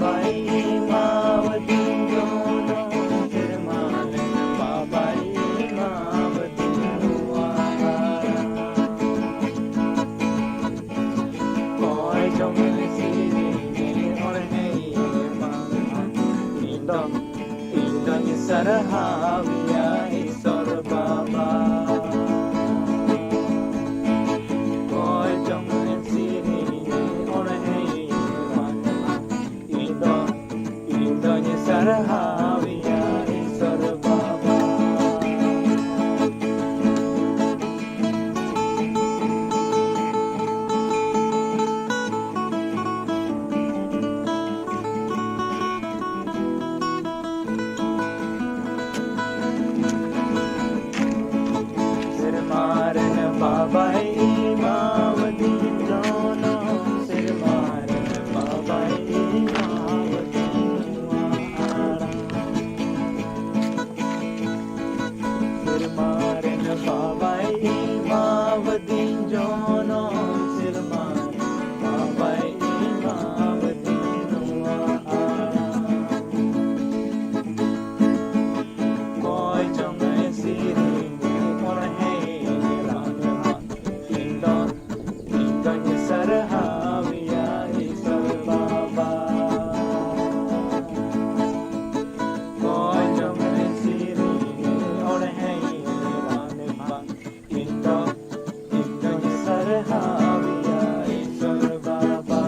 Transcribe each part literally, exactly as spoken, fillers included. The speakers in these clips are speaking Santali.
ᱵᱟᱵᱟᱭ ᱮᱢᱟᱣᱟᱫᱤᱧ ᱡᱚᱱᱚᱢ ᱥᱮᱨᱢᱟ ᱨᱮ, ᱵᱟᱵᱟᱭ ᱮᱢᱟᱣᱟᱫᱤᱧ ᱱᱚᱣᱟ ᱟᱲᱟᱝ᱾ ᱚᱠᱚᱭ ᱪᱚᱝ ᱥᱮᱨᱮᱧᱮ ᱚᱬᱦᱮᱭᱮ ᱮᱢᱟᱜᱼᱟ, ᱤᱧ ᱫᱚ, ᱤᱧ ᱫᱚᱧ ᱥᱟᱨᱦᱟᱣᱮᱭᱟ ᱤᱥᱚᱨ ᱵᱟᱵᱟ᱾ ᱚᱠᱚᱭ ᱪᱚᱝ ᱥᱮᱨᱮᱧᱮ ᱚᱬᱦᱮᱭᱮ ᱮᱢᱟᱜᱼᱟ, ᱤᱧ ᱫᱚ, ᱤᱧ ᱫᱚᱧ ᱥᱟᱨᱦᱟᱣᱮᱭᱟ ᱤᱥᱚᱨ ᱵᱟᱵᱟ᱾ ᱥᱮᱨᱢᱟ ᱨᱮᱱ ᱵᱟᱵᱟᱭ ᱮᱢᱟᱣᱟᱫᱤᱧ ᱡᱚᱱᱚᱢ, ᱥᱮᱨᱢᱟ ᱨᱮᱱ ᱵᱟᱵᱟᱭ ᱮᱢᱟᱣᱟᱫᱤᱧ ᱱᱚᱣᱟ ᱟᱲᱟᱝ᱾ ᱥᱮᱨᱢᱟ ᱨᱮᱱ ᱵᱟᱵᱟᱭ ᱮᱢᱟᱣᱟᱫᱤᱧ ᱡᱚᱱᱚᱢ, ᱥᱮᱨᱢᱟ ᱨᱮᱱ ᱵᱟᱵᱟᱭ ᱮᱢᱟᱣᱟᱫᱤᱧ ᱱᱚᱣᱟ ᱟᱲᱟᱝ᱾ ᱚᱠᱚᱭ ᱪᱚᱝ ᱥᱮᱨᱮᱧᱮ ᱚᱬᱦᱮᱭᱮ ᱮᱢᱟᱜᱼᱟ, ᱤᱧ ᱫᱚ, ᱤᱧ ᱫᱚᱧ ᱥᱟᱨᱦᱟᱣᱮᱭᱟ ᱤᱥᱚᱨ ᱵᱟᱵᱟ᱾ ᱚᱠᱚᱭ ᱪᱚᱝ ᱥᱮᱨᱮᱧᱮ ᱚᱬᱦᱮᱭᱮ ᱮᱢᱟᱜᱼᱟ, ᱤᱧ ᱫᱚ, ᱤᱧ ᱫᱚᱧ ᱥᱟᱨᱦᱟᱣᱮᱭᱟ ᱤᱥᱚᱨ ᱵᱟᱵᱟ᱾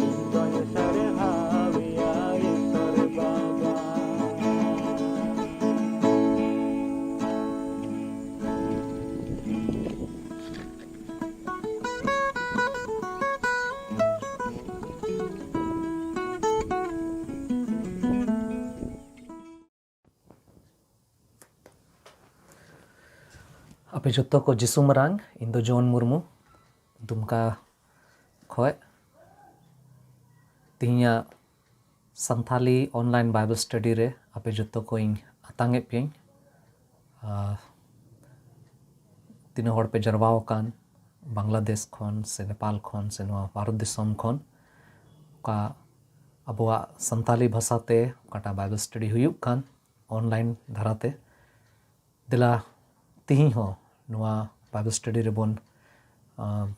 ᱤᱧ ᱫᱚᱧ ᱥᱟᱨᱦᱟᱣᱮᱭᱟ ᱤᱥᱚᱨ ᱵᱟᱵᱟ᱾ ᱟᱯᱮ ᱡᱚᱛᱚ ᱠᱚ ᱡᱤᱥᱩ ᱢᱟᱨᱟᱝ, ᱤᱧ ᱫᱚ ᱡᱚᱱ ᱢᱩᱨᱢᱩ, ᱫᱩᱢᱠᱟ ᱠᱷᱚᱡ᱾ ᱛᱮᱦᱮᱧᱟᱜ ᱥᱟᱱᱛᱷᱟᱞᱤ online Bible study ᱨᱮ ᱟᱯᱮ ᱡᱚᱛᱚ ᱠᱚᱧ ᱟᱛᱟᱝ ᱮᱫ ᱯᱮᱭᱟᱧ᱾ ᱟᱨ ᱛᱤᱱᱟᱹᱜ ᱦᱚᱲ ᱯᱮ ᱡᱟᱨᱣᱟ ᱟᱠᱟᱱ, ᱵᱟᱝᱞᱟᱫᱮᱥ ᱠᱷᱚᱱ ᱥᱮ ᱱᱮᱯᱟᱞ ᱠᱷᱚᱱ ᱥᱮ ᱱᱚᱣᱟ ᱵᱷᱟᱨᱚᱛ ᱫᱤᱥᱚᱢ ᱠᱷᱚᱱ ᱚᱠᱟ ᱟᱵᱚᱣᱟᱜ ᱥᱟᱱᱛᱟᱞᱤ ᱵᱷᱟᱥᱟᱛᱮ ᱚᱠᱟᱴᱟᱜ Bible study ᱦᱩᱭᱩᱜ ᱠᱟᱱ online ᱫᱷᱟᱨᱟᱛᱮ, ᱫᱮᱞᱟ ᱛᱤᱦᱤᱧ ᱦᱚᱸ ᱱᱚᱣᱟ Bible study ᱨᱮᱵᱚᱱ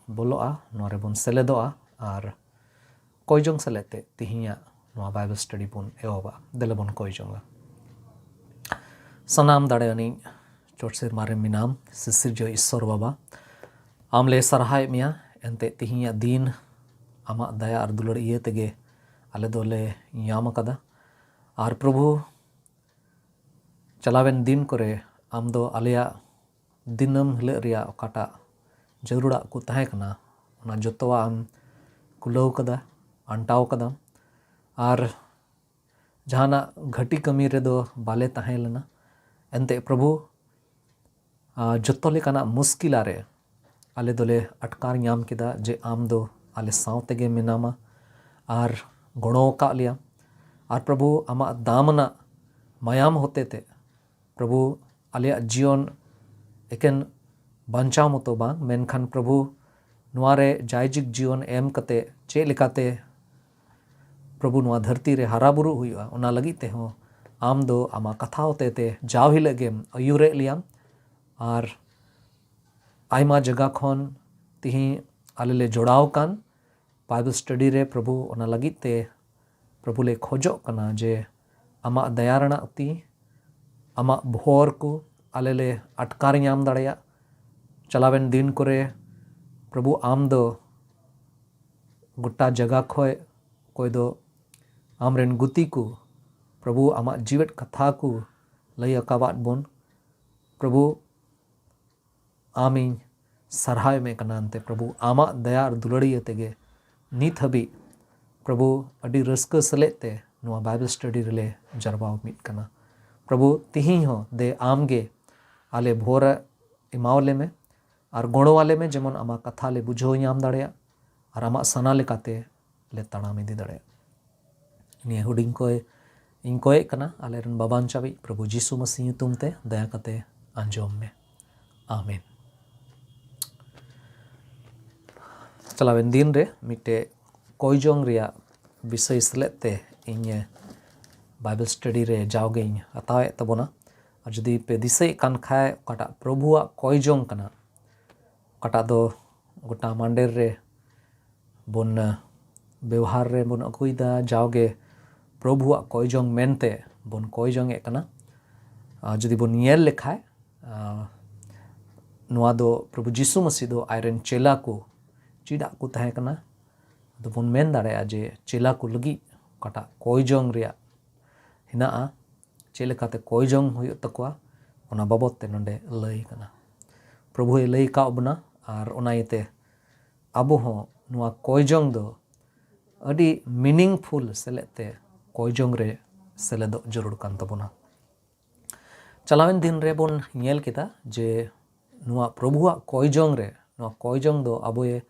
ᱵᱚᱞᱚᱜᱼᱟ, ᱱᱚᱣᱟ ᱨᱮᱵᱚᱱ ᱥᱮᱞᱮᱫᱚᱜᱼᱟ᱾ ᱟᱨ ᱠᱚᱭ ᱡᱚᱝ ᱥᱮᱞᱮᱫ ᱛᱮ ᱛᱤᱦᱤᱧᱟᱜ ᱱᱚᱣᱟ Bible study ᱵᱚᱱ ᱮᱦᱚᱵᱟ᱾ ᱫᱮᱞᱟ ᱵᱚᱱ ᱠᱚᱭ ᱡᱚᱝᱟ᱾ ᱥᱟᱱᱟᱢ ᱫᱟᱲᱮᱭᱟᱱᱤᱡ ᱪᱚᱴ ᱥᱮᱨᱢᱟ ᱨᱮ ᱢᱮᱱᱟᱢ ᱥᱤᱥᱤᱨᱡᱟᱹ ᱤᱥᱥᱚᱨ ᱵᱟᱵᱟ, ᱟᱢ ᱞᱮ ᱥᱟᱨᱦᱟᱣᱮᱫ ᱢᱮᱭᱟ᱾ ᱮᱱᱛᱮ ᱛᱤᱦᱤᱧᱟᱜ ᱫᱤᱱ ᱟᱢᱟᱜ ᱫᱟᱭᱟ ᱟᱨ ᱫᱩᱞᱟᱹᱲ ᱤᱭᱟᱹ ᱛᱮᱜᱮ ᱟᱞᱮ ᱫᱚᱞᱮ ᱧᱟᱢ ᱟᱠᱟᱫᱟ᱾ ᱟᱨ ᱯᱨᱚᱵᱷᱩ, ᱪᱟᱞᱟᱣᱮᱱ ᱫᱤᱱ ᱠᱚᱨᱮ ᱟᱢ ᱫᱚ ᱟᱞᱮᱭᱟᱜ ᱫᱤᱱᱟᱹᱢ ᱦᱤᱞᱳᱜ ᱨᱮᱭᱟᱜ ᱚᱠᱟᱴᱟᱜ ᱡᱟᱹᱨᱩᱲᱟᱜ ᱠᱚ ᱛᱟᱦᱮᱸ ᱠᱟᱱᱟ, ᱚᱱᱟ ᱡᱚᱛᱚᱣᱟᱜ ᱮᱢ ᱠᱩᱞᱟᱹᱣ ᱠᱟᱫᱟ, ᱟᱱᱴᱟᱣ ᱠᱟᱫᱟᱢ᱾ ᱟᱨ ᱡᱟᱦᱟᱱᱟᱜ ᱜᱷᱟᱹᱴᱤ ᱠᱟᱹᱢᱤ ᱨᱮᱫᱚ ᱵᱟᱞᱮ ᱛᱟᱦᱮᱸ ᱞᱮᱱᱟ᱾ ᱮᱱᱛᱮ ᱯᱨᱚᱵᱷᱩ, ᱡᱚᱛᱚ ᱞᱮᱠᱟᱱᱟᱜ ᱢᱩᱥᱠᱤᱞᱟ ᱨᱮ ᱟᱞᱮ ᱫᱚᱞᱮ ᱟᱴᱠᱟᱨ ᱧᱟᱢ ᱠᱮᱫᱟ ᱡᱮ ᱟᱢ ᱫᱚ ᱟᱞᱮ ᱥᱟᱶ ᱛᱮᱜᱮ ᱢᱮᱱᱟᱢᱟ ᱟᱨ ᱜᱚᱲᱚ ᱟᱠᱟᱫ ᱞᱮᱭᱟ᱾ ᱟᱨ ᱯᱨᱚᱵᱷᱩ, ᱟᱢᱟᱜ ᱫᱟᱢ ᱟᱱᱟᱜ ᱢᱟᱭᱟᱢ ᱦᱚᱛᱮ ᱛᱮ ᱯᱨᱚᱵᱷᱩ, ᱟᱞᱮᱭᱟᱜ ᱡᱤᱭᱚᱱ ᱮᱠᱮᱱ ᱵᱟᱧᱪᱟᱣ ᱢᱚᱛᱚ ᱵᱟᱝ, ᱢᱮᱱᱠᱷᱟᱱ ᱯᱨᱚᱵᱷᱩ, ᱱᱚᱣᱟ ᱨᱮ ᱡᱟᱭᱡᱩᱜᱽ ᱡᱤᱭᱚᱱ ᱮᱢ ᱠᱟᱛᱮ ᱪᱮᱫ ᱞᱮᱠᱟᱛᱮ ᱯᱨᱚᱵᱷᱩ ᱱᱚᱣᱟ ᱫᱷᱟᱹᱨᱛᱤ ᱨᱮ ᱦᱟᱨᱟ ᱵᱩᱨᱩ ᱦᱩᱭᱩᱜᱼᱟ, ᱚᱱᱟ ᱞᱟᱹᱜᱤᱫ ᱛᱮᱦᱚᱸ ᱟᱢ ᱫᱚ ᱟᱢᱟᱜ ᱠᱟᱛᱷᱟ ᱦᱚᱛᱮ ᱛᱮ ᱡᱟᱣ ᱦᱤᱞᱳᱜ ᱜᱮᱢ ᱟᱹᱭᱩᱨᱮᱫ ᱞᱮᱭᱟ᱾ ᱟᱨ ᱟᱭᱢᱟ ᱡᱟᱭᱜᱟ ᱠᱷᱚᱱ ᱛᱤᱦᱤᱧ ᱟᱞᱮ ᱞᱮ ᱡᱚᱲᱟᱣ ᱟᱠᱟᱱ Bible study ᱨᱮ ᱯᱨᱚᱵᱷᱩ, ᱚᱱᱟ ᱞᱟᱹᱜᱤᱫ ᱛᱮ ᱯᱨᱚᱵᱷᱩ ᱞᱮ ᱠᱷᱚᱡᱚᱜ ᱠᱟᱱᱟ ᱡᱮ ᱟᱢᱟᱜ ᱫᱟᱭᱟ ᱨᱮᱱᱟᱜ ᱛᱤ, ᱟᱢᱟᱜ ᱵᱷᱚᱨ ᱠᱚ ᱟᱞᱮ ᱞᱮ ᱟᱴᱠᱟᱨ ᱧᱟᱢ ᱫᱟᱲᱮᱭᱟᱜ᱾ ᱪᱟᱞᱟᱣᱮᱱ ᱫᱤᱱ ᱠᱚᱨᱮ ᱯᱨᱚᱵᱷᱩ, ᱟᱢ ᱫᱚ ᱜᱚᱴᱟ ᱡᱟᱭᱜᱟ ᱠᱷᱚᱱ ᱚᱠᱚᱭ ᱫᱚ ᱟᱢᱨᱮᱱ ᱜᱩᱛᱤ ᱠᱚ ᱯᱨᱚᱵᱷᱩ ᱟᱢᱟᱜ ᱡᱤᱣᱮᱫ ᱠᱟᱛᱷᱟ ᱠᱚ ᱞᱟᱹᱭ ᱟᱠᱟᱣᱟᱫ ᱵᱚᱱ᱾ ᱯᱨᱚᱵᱷᱩ, ᱟᱢᱤᱧ ᱥᱟᱨᱦᱟᱣᱮᱫ ᱢᱮ ᱠᱟᱱᱟ᱾ ᱮᱱᱛᱮ ᱯᱨᱚᱵᱷᱩ, ᱟᱢᱟᱜ ᱫᱟᱭᱟ ᱟᱨ ᱫᱩᱞᱟᱹᱲᱤᱭᱟᱹ ᱛᱮᱜᱮ ᱱᱤᱛ ᱦᱟᱹᱵᱤᱡ ᱯᱨᱚᱵᱷᱩ, ᱟᱹᱰᱤ ᱨᱟᱹᱥᱠᱟᱹ ᱥᱮᱞᱮᱫ ᱛᱮ ᱱᱚᱣᱟ Bible study ᱨᱮᱞᱮ ᱡᱟᱨᱣᱟ ᱢᱤᱫ ᱠᱟᱱᱟ᱾ ᱯᱨᱚᱵᱷᱩ, ᱛᱤᱦᱤᱧ ᱦᱚᱸ ᱫᱮ ᱟᱢᱜᱮ ᱟᱞᱮ ᱵᱷᱳᱨ ᱮᱢᱟᱣᱟᱞᱮ ᱢᱮ ᱟᱨ ᱜᱚᱲᱚᱣᱟᱞᱮ ᱢᱮ, ᱡᱮᱢᱚᱱ ᱟᱢᱟᱜ ᱠᱟᱛᱷᱟ ᱞᱮ ᱵᱩᱡᱷᱟᱹᱣ ᱧᱟᱢ ᱫᱟᱲᱮᱭᱟᱜ ᱟᱨ ᱟᱢᱟᱜ ᱥᱟᱱᱟ ᱞᱮᱠᱟᱛᱮ ᱞᱮ ᱛᱟᱲᱟᱢ ᱤᱫᱤ ᱫᱟᱲᱮᱭᱟᱜ᱾ ᱱᱤᱭᱟᱹ ᱦᱩᱰᱤᱧ ᱠᱚᱭ ᱤᱧ ᱠᱚᱭᱮᱜ ᱠᱟᱱᱟ ᱟᱞᱮᱨᱮᱱ ᱵᱟᱵᱟᱱ ᱪᱟᱵᱤᱡ ᱯᱨᱚᱵᱷᱩ ᱡᱤᱥᱩ ᱢᱟᱹᱥᱤ ᱧᱩᱛᱩᱢ ᱛᱮ, ᱫᱟᱭᱟ ᱠᱟᱛᱮ ᱟᱸᱡᱚᱢ ᱢᱮ᱾ ᱟᱢᱮᱱ᱾ ᱪᱟᱞᱟᱣᱮᱱ ᱫᱤᱱ ᱨᱮ ᱢᱤᱫᱴᱮᱡ ᱠᱚᱭᱡᱚᱝ ᱨᱮᱭᱟᱜ ᱵᱤᱥᱚᱭ ᱥᱮᱞᱮᱫ ᱛᱮ ᱤᱧ ᱵᱟᱭᱵᱮᱞ ᱥᱴᱟᱰᱤ ᱨᱮ ᱡᱟᱣᱜᱮᱧ ᱦᱟᱛᱟᱣᱮᱫ ᱛᱟᱵᱚᱱᱟ᱾ ᱟᱨ ᱡᱩᱫᱤ ᱯᱮ ᱫᱤᱥᱟᱹᱭᱮᱫ ᱠᱟᱱ ᱠᱷᱟᱡ, ᱚᱠᱟᱴᱟᱜ ᱯᱨᱚᱵᱷᱩᱣᱟᱜ ᱠᱚᱭᱡᱚᱝ ᱠᱟᱱᱟ, ᱚᱠᱟᱴᱟᱜ ᱫᱚ ᱜᱚᱴᱟ ᱢᱟᱱᱰᱮᱨ ᱨᱮ ᱵᱚᱱ, ᱟᱸ, ᱵᱮᱣᱦᱟᱨ ᱨᱮ ᱵᱚᱱ ᱟᱹᱜᱩᱭᱮᱫᱟ, ᱡᱟᱣᱜᱮ ᱯᱨᱚᱵᱷᱩᱣᱟᱜ ᱠᱚᱭᱡᱚᱝ ᱢᱮᱱᱛᱮ ᱵᱚᱱ ᱠᱚᱭᱡᱚᱝ ᱮᱫ ᱠᱟᱱᱟ᱾ ᱟᱨ ᱡᱩᱫᱤ ᱵᱚᱱ ᱧᱮᱞ ᱞᱮᱠᱷᱟᱡ, ᱟᱸ, ᱱᱚᱣᱟ ᱫᱚ ᱯᱨᱚᱵᱷᱩ ᱡᱤᱥᱩ ᱢᱟᱹᱥᱤ ᱫᱚ ᱟᱡᱨᱮᱱ ᱪᱮᱞᱟ ᱠᱚ ᱪᱮᱫᱟᱜ ᱠᱚ ᱛᱟᱦᱮᱸ ᱠᱟᱱᱟ, ᱟᱫᱚ ᱵᱚᱱ ᱢᱮᱱ ᱫᱟᱲᱮᱭᱟᱜᱼᱟ ᱡᱮ ᱪᱮᱞᱟ ᱠᱚ ᱞᱟᱹᱜᱤᱫ ᱚᱠᱟᱴᱟᱜ ᱠᱚᱭᱡᱚᱝ ᱨᱮᱭᱟᱜ ᱦᱮᱱᱟᱜᱼᱟ, ᱪᱮᱫ ᱞᱮᱠᱟᱛᱮ ᱠᱚᱭᱡᱚᱝ ᱦᱩᱭᱩᱜ ᱛᱟᱠᱚᱣᱟ, ᱚᱱᱟ ᱵᱟᱵᱚᱛ ᱛᱮ ᱱᱚᱰᱮ ᱞᱟᱹᱭ ᱠᱟᱱᱟ᱾ ᱯᱨᱚᱵᱷᱩᱭ ᱞᱟᱹᱭ ᱟᱠᱟᱫ ᱵᱚᱱᱟ, ᱟᱨ ᱚᱱᱟ ᱤᱭᱟᱹᱛᱮ ᱟᱵᱚ ᱦᱚᱸ ᱱᱚᱣᱟ ᱠᱚᱭᱡᱚᱝ ᱫᱚ ᱟᱹᱰᱤ meaningful ᱥᱮᱞᱮᱫ ᱛᱮ ᱠᱚᱭᱡᱚᱝ ᱨᱮ ᱥᱮᱞᱮᱫᱚᱜ ᱡᱟᱹᱨᱩᱲ ᱠᱟᱱ ᱛᱟᱵᱚᱱᱟ᱾ ᱪᱟᱞᱟᱣᱮᱱ ᱫᱤᱱ ᱨᱮᱵᱚᱱ ᱧᱮᱞ ᱠᱮᱫᱟ ᱡᱮ ᱱᱚᱣᱟ ᱯᱨᱚᱵᱷᱩᱣᱟᱜ ᱠᱚᱭᱡᱚᱝ ᱨᱮ, ᱱᱚᱣᱟ ᱠᱚᱭᱡᱚᱝ ᱫᱚ ᱟᱵᱚᱭ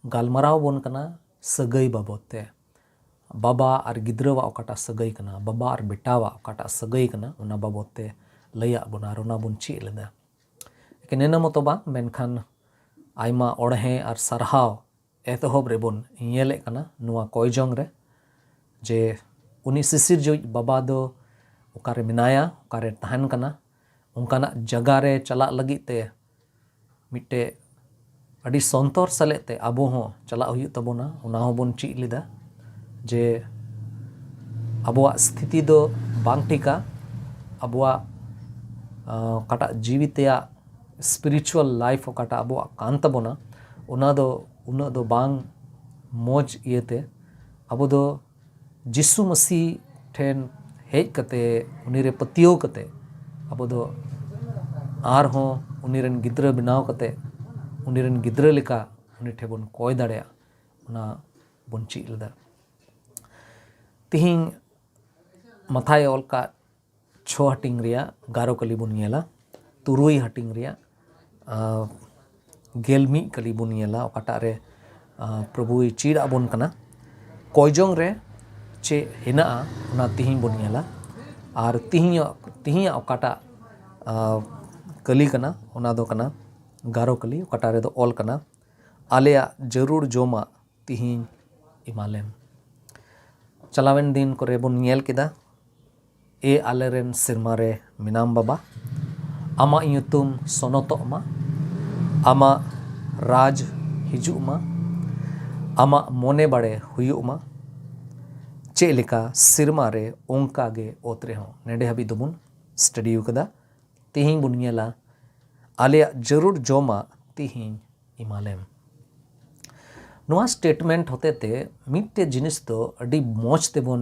ᱜᱟᱞᱢᱟᱨᱟᱣ ᱵᱚᱱ ᱠᱟᱱᱟ ᱥᱟᱹᱜᱟᱹᱭ ᱵᱟᱵᱚᱛ ᱛᱮ᱾ ᱵᱟᱵᱟ ᱟᱨ ᱜᱤᱫᱽᱨᱟᱹᱣᱟᱜ ᱚᱠᱟᱴᱟᱜ ᱥᱟᱹᱜᱟᱹᱭ ᱠᱟᱱᱟ, ᱵᱟᱵᱟ ᱟᱨ ᱵᱮᱴᱟᱣᱟᱜ ᱚᱠᱟᱴᱟᱜ ᱥᱟᱹᱜᱟᱹᱭ ᱠᱟᱱᱟ, ᱚᱱᱟ ᱵᱟᱵᱚᱛ ᱛᱮ ᱞᱟᱹᱭᱟᱜ ᱵᱚᱱᱟ ᱟᱨ ᱚᱱᱟ ᱵᱚᱱ ᱪᱮᱫ ᱞᱮᱫᱟ᱾ ᱮᱠᱮᱱ ᱤᱱᱟᱹ ᱢᱚᱛᱚ ᱵᱟᱝ, ᱢᱮᱱᱠᱷᱟᱱ ᱟᱭᱢᱟ ᱚᱬᱦᱮ ᱟᱨ ᱥᱟᱨᱦᱟᱣ ᱮᱛᱚᱦᱚᱵ ᱨᱮᱵᱚᱱ ᱧᱮᱞᱮᱫ ᱠᱟᱱᱟ ᱱᱚᱣᱟ ᱠᱚᱭᱡᱚᱝ ᱨᱮ, ᱡᱮ ᱩᱱᱤ ᱥᱤᱥᱤᱨᱡᱟᱹᱣᱤᱡ ᱵᱟᱵᱟ ᱫᱚ ᱚᱠᱟᱨᱮ ᱢᱮᱱᱟᱭᱟ, ᱚᱠᱟᱨᱮ ᱛᱟᱦᱮᱱ ᱠᱟᱱᱟ, ᱚᱱᱠᱟᱱᱟᱜ ᱡᱟᱭᱜᱟ ᱨᱮ ᱪᱟᱞᱟᱜ ᱞᱟᱹᱜᱤᱫ ᱛᱮ ᱢᱤᱫᱴᱮᱡ ᱟᱹᱰᱤ ᱥᱚᱱᱛᱚᱨ ᱥᱟᱞᱮᱜ ᱛᱮ ᱟᱵᱚ ᱦᱚᱸ ᱪᱟᱞᱟᱜ ᱦᱩᱭᱩᱜ ᱛᱟᱵᱚᱱᱟ᱾ ᱚᱱᱟ ᱦᱚᱸᱵᱚᱱ ᱪᱮᱫ ᱞᱮᱫᱟ ᱡᱮ ᱟᱵᱚᱣᱟᱜ ᱥᱛᱷᱤᱛᱤ ᱫᱚ ᱵᱟᱝ ᱴᱷᱤᱠᱟ, ᱟᱵᱚᱣᱟᱜ, ᱟᱸ, ᱚᱠᱟᱴᱟᱜ ᱡᱤᱣᱤ ᱛᱮᱭᱟᱜ spiritual life ᱚᱠᱟᱴᱟᱜ ᱟᱵᱚᱣᱟᱜ ᱠᱟᱱ ᱛᱟᱵᱚᱱᱟ, ᱚᱱᱟ ᱫᱚ ᱩᱱᱟᱹᱜ ᱫᱚ ᱵᱟᱝ ᱢᱚᱡᱽ ᱤᱭᱟᱹᱛᱮ ᱟᱵᱚ ᱫᱚ ᱡᱤᱥᱩ ᱢᱟᱹᱥᱤ ᱴᱷᱮᱱ ᱦᱮᱡ ᱠᱟᱛᱮ, ᱩᱱᱤ ᱨᱮ ᱯᱟᱹᱛᱭᱟᱹᱣ ᱠᱟᱛᱮ, ᱟᱵᱚ ᱫᱚ ᱟᱨᱦᱚᱸ ᱩᱱᱤ ᱨᱮᱱ ᱜᱤᱫᱽᱨᱟᱹ ᱵᱮᱱᱟᱣ ᱠᱟᱛᱮ, ᱩᱱᱤ ᱨᱮᱱ ᱜᱤᱫᱽᱨᱟᱹ ᱞᱮᱠᱟ ᱩᱱᱤ ᱴᱷᱮᱱ ᱵᱚᱱ ᱠᱚᱭ ᱫᱟᱲᱮᱭᱟᱜᱼᱟ, ᱚᱱᱟ ᱵᱚᱱ ᱪᱮᱫ ᱞᱮᱫᱟ᱾ ᱛᱤᱦᱤᱧ ᱢᱟᱛᱷᱟᱭ ᱚᱞ ᱠᱟᱜ ᱪᱷᱚ ᱦᱟᱹᱴᱤᱧ ᱨᱮᱭᱟᱜ ᱜᱟᱨᱚ ᱠᱟᱹᱞᱤ ᱵᱚᱱ ᱧᱮᱞᱟ, ᱛᱩᱨᱩᱭ ᱦᱟᱹᱴᱤᱧ ᱨᱮᱭᱟᱜ, ᱟᱸ, ᱜᱮᱞ ᱢᱤᱫ ᱠᱟᱹᱞᱤ ᱵᱚᱱ ᱧᱮᱞᱟ, ᱚᱠᱟᱴᱟᱜ ᱨᱮ, ᱟᱸ, ᱯᱨᱚᱵᱷᱩᱭ ᱪᱮᱫ ᱟᱵᱚᱱ ᱠᱟᱱᱟ᱾ ᱠᱚᱭᱡᱚᱝ ᱨᱮ ᱪᱮᱫ ᱦᱮᱱᱟᱜᱼᱟ, ᱚᱱᱟ ᱛᱤᱦᱤᱧ ᱵᱚᱱ ᱧᱮᱞᱟ᱾ ᱟᱨ ᱛᱤᱦᱤᱧᱟᱜ, ᱛᱤᱦᱤᱧᱟᱜ ᱚᱠᱟᱴᱟᱜ, ᱟᱸ, ᱠᱟᱹᱞᱤ ᱠᱟᱱᱟ, ᱚᱱᱟ ᱫᱚ ᱠᱟᱱᱟ ᱜᱟᱨᱚ ᱠᱟᱹᱞᱤ, ᱚᱠᱟᱴᱟᱜ ᱨᱮᱫᱚ ᱚᱞ ᱠᱟᱱᱟ, ᱟᱞᱮᱭᱟᱜ ᱡᱟᱹᱨᱩᱲ ᱡᱚᱢᱟᱜ ᱛᱤᱦᱤᱧ ᱮᱢᱟᱞᱮᱢ᱾ ᱪᱟᱞᱟᱣᱮᱱ ᱫᱤᱱ ᱠᱚᱨᱮ ᱵᱚᱱ ᱧᱮᱞ ᱠᱮᱫᱟ, ᱮ ᱟᱞᱮᱨᱮᱱ ᱥᱮᱨᱢᱟ ᱨᱮ ᱢᱮᱱᱟᱢ ᱵᱟᱵᱟ, ᱟᱢᱟᱜ ᱧᱩᱛᱩᱢ ᱥᱚᱱᱚᱛᱚᱜ ᱢᱟ, ᱟᱢᱟᱜ ᱨᱟᱡᱽ ᱦᱤᱡᱩᱜ ᱢᱟ, ᱟᱢᱟᱜ ᱢᱚᱱᱮ ᱵᱟᱲᱮ ᱦᱩᱭᱩᱜ ᱢᱟ, ᱪᱮᱫ ᱞᱮᱠᱟ ᱥᱮᱨᱢᱟ ᱨᱮ ᱚᱱᱠᱟ ᱜᱮ ᱚᱛ ᱨᱮᱦᱚᱸ᱾ ᱱᱮᱰᱮ ᱦᱟᱹᱵᱤᱡ ᱫᱚᱵᱚᱱ ᱥᱴᱟᱰᱤ ᱟᱠᱟᱫᱟ᱾ ᱛᱤᱦᱤᱧ ᱵᱚᱱ ᱧᱮᱞᱟ ᱟᱞᱮᱭᱟᱜ ᱡᱟᱹᱨᱩᱲ ᱡᱚᱢᱟᱜ ᱛᱤᱦᱤᱧ ᱮᱢᱟᱞᱮᱢ᱾ ᱱᱚᱣᱟ ᱥᱴᱮᱴᱢᱮᱱᱴ ᱦᱚᱛᱮᱛᱮ ᱢᱤᱫᱴᱮᱡ ᱡᱤᱱᱤᱥ ᱫᱚ ᱟᱹᱰᱤ ᱢᱚᱡᱽ ᱛᱮᱵᱚᱱ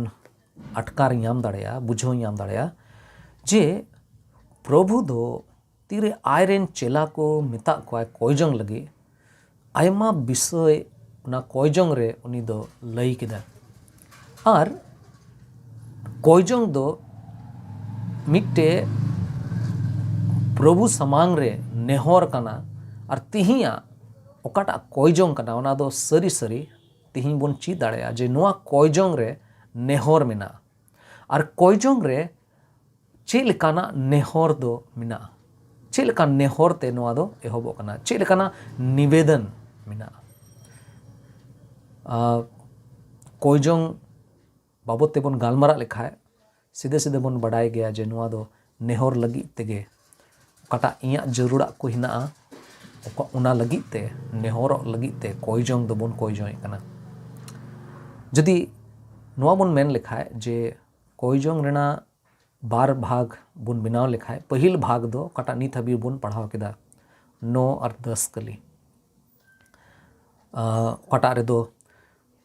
ᱟᱴᱠᱟᱨ ᱧᱟᱢ ᱫᱟᱲᱮᱭᱟᱜᱼᱟ, ᱵᱩᱡᱷᱟᱹᱣ ᱧᱟᱢ ᱫᱟᱲᱮᱭᱟᱜᱼᱟ ᱡᱮ ᱯᱨᱚᱵᱷᱩ ᱫᱚ ᱛᱤᱨᱮ ᱟᱡᱨᱮᱱ ᱪᱮᱞᱟ ᱠᱚ ᱢᱮᱛᱟᱜ ᱠᱚᱣᱟᱭ ᱠᱚᱭ ᱡᱚᱝ ᱞᱟᱹᱜᱤᱫ, ᱟᱭᱢᱟ ᱵᱤᱥᱚᱭ ᱚᱱᱟ ᱠᱚᱭ ᱡᱚᱝ ᱨᱮ ᱩᱱᱤ ᱫᱚ ᱞᱟᱹᱭ ᱠᱮᱫᱟ᱾ ᱟᱨ ᱠᱚᱭ ᱡᱚᱝ ᱫᱚ ᱢᱤᱫᱴᱮᱡ ᱯᱨᱚᱵᱷᱩ ᱥᱟᱢᱟᱝ ᱨᱮ ᱱᱮᱦᱚᱨ ᱠᱟᱱᱟ᱾ ᱟᱨ ᱛᱤᱦᱤᱧᱟᱜ ᱚᱠᱟᱴᱟᱜ ᱠᱚᱭ ᱡᱚᱝ ᱠᱟᱱᱟ, ᱚᱱᱟ ᱫᱚ ᱥᱟᱹᱨᱤ ᱥᱟᱹᱨᱤ ᱛᱤᱦᱤᱧ ᱵᱚᱱ ᱪᱮᱫ ᱫᱟᱲᱮᱭᱟᱜᱼᱟ ᱡᱮ ᱱᱚᱣᱟ ᱠᱚᱭ ᱡᱚᱝ ᱨᱮ ᱱᱮᱦᱚᱨ ᱢᱮᱱᱟᱜᱼᱟ᱾ ᱟᱨ ᱠᱚᱭ ᱡᱚᱝ ᱨᱮ ᱪᱮᱫ ᱞᱮᱠᱟᱱᱟᱜ ᱱᱮᱦᱚᱨ ᱫᱚ ᱢᱮᱱᱟᱜᱼᱟ? ᱪᱮᱫ ᱞᱮᱠᱟᱱ ᱱᱮᱦᱚᱨ ᱛᱮ ᱱᱚᱣᱟ ᱫᱚ ᱮᱦᱚᱵᱚᱜ ᱠᱟᱱᱟ? ᱪᱮᱫ ᱞᱮᱠᱟᱱᱟᱜ ᱱᱤᱵᱮᱫᱚᱱ ᱢᱮᱱᱟᱜᱼᱟ? ᱟᱨ ᱠᱚᱭ ᱡᱚᱝ ᱵᱟᱵᱚᱫ ᱛᱮᱵᱚᱱ ᱜᱟᱞᱢᱟᱨᱟᱜ ᱞᱮᱠᱷᱟᱡ, ᱥᱤᱫᱷᱟᱹ ᱥᱤᱫᱷᱟᱹ ᱵᱚᱱ ᱵᱟᱰᱟᱭ ᱜᱮᱭᱟ ᱡᱮ ᱱᱚᱣᱟ ᱫᱚ ᱱᱮᱦᱚᱨ ᱞᱟᱹᱜᱤᱫ ᱛᱮᱜᱮ, ᱚᱠᱟᱴᱟᱜ ᱤᱧᱟᱹᱜ ᱡᱟᱹᱨᱩᱲᱟᱜ ᱠᱚ ᱦᱮᱱᱟᱜᱼᱟ, ᱚᱠᱟ, ᱚᱱᱟ ᱞᱟᱹᱜᱤᱫ ᱛᱮ, ᱱᱮᱦᱚᱨᱚᱜ ᱞᱟᱹᱜᱤᱫ ᱛᱮ ᱠᱚᱭ ᱡᱚᱝ ᱫᱚᱵᱚᱱ ᱠᱚᱭ ᱡᱚᱝᱮᱫ ᱠᱟᱱᱟ᱾ ᱡᱩᱫᱤ ᱱᱚᱣᱟ ᱵᱚᱱ ᱢᱮᱱ ᱞᱮᱠᱷᱟᱡ ᱡᱮ ᱠᱚᱭ ᱡᱚᱝ ᱨᱮᱱᱟᱜ ᱵᱟᱨ ᱵᱷᱟᱜᱽ ᱵᱚᱱ ᱵᱮᱱᱟᱣ ᱞᱮᱠᱷᱟᱡ, ᱯᱟᱹᱦᱤᱞ ᱵᱷᱟᱜᱽ ᱫᱚ ᱚᱠᱟᱴᱟᱜ ᱱᱤᱛ ᱦᱟᱹᱵᱤᱡ ᱵᱚᱱ ᱯᱟᱲᱦᱟᱣ ᱠᱮᱫᱟ, ᱱᱚ ᱟᱨ ᱫᱚᱥ ᱠᱟᱹᱞᱤ, ᱟᱸ, ᱚᱠᱟᱴᱟᱜ ᱨᱮᱫᱚ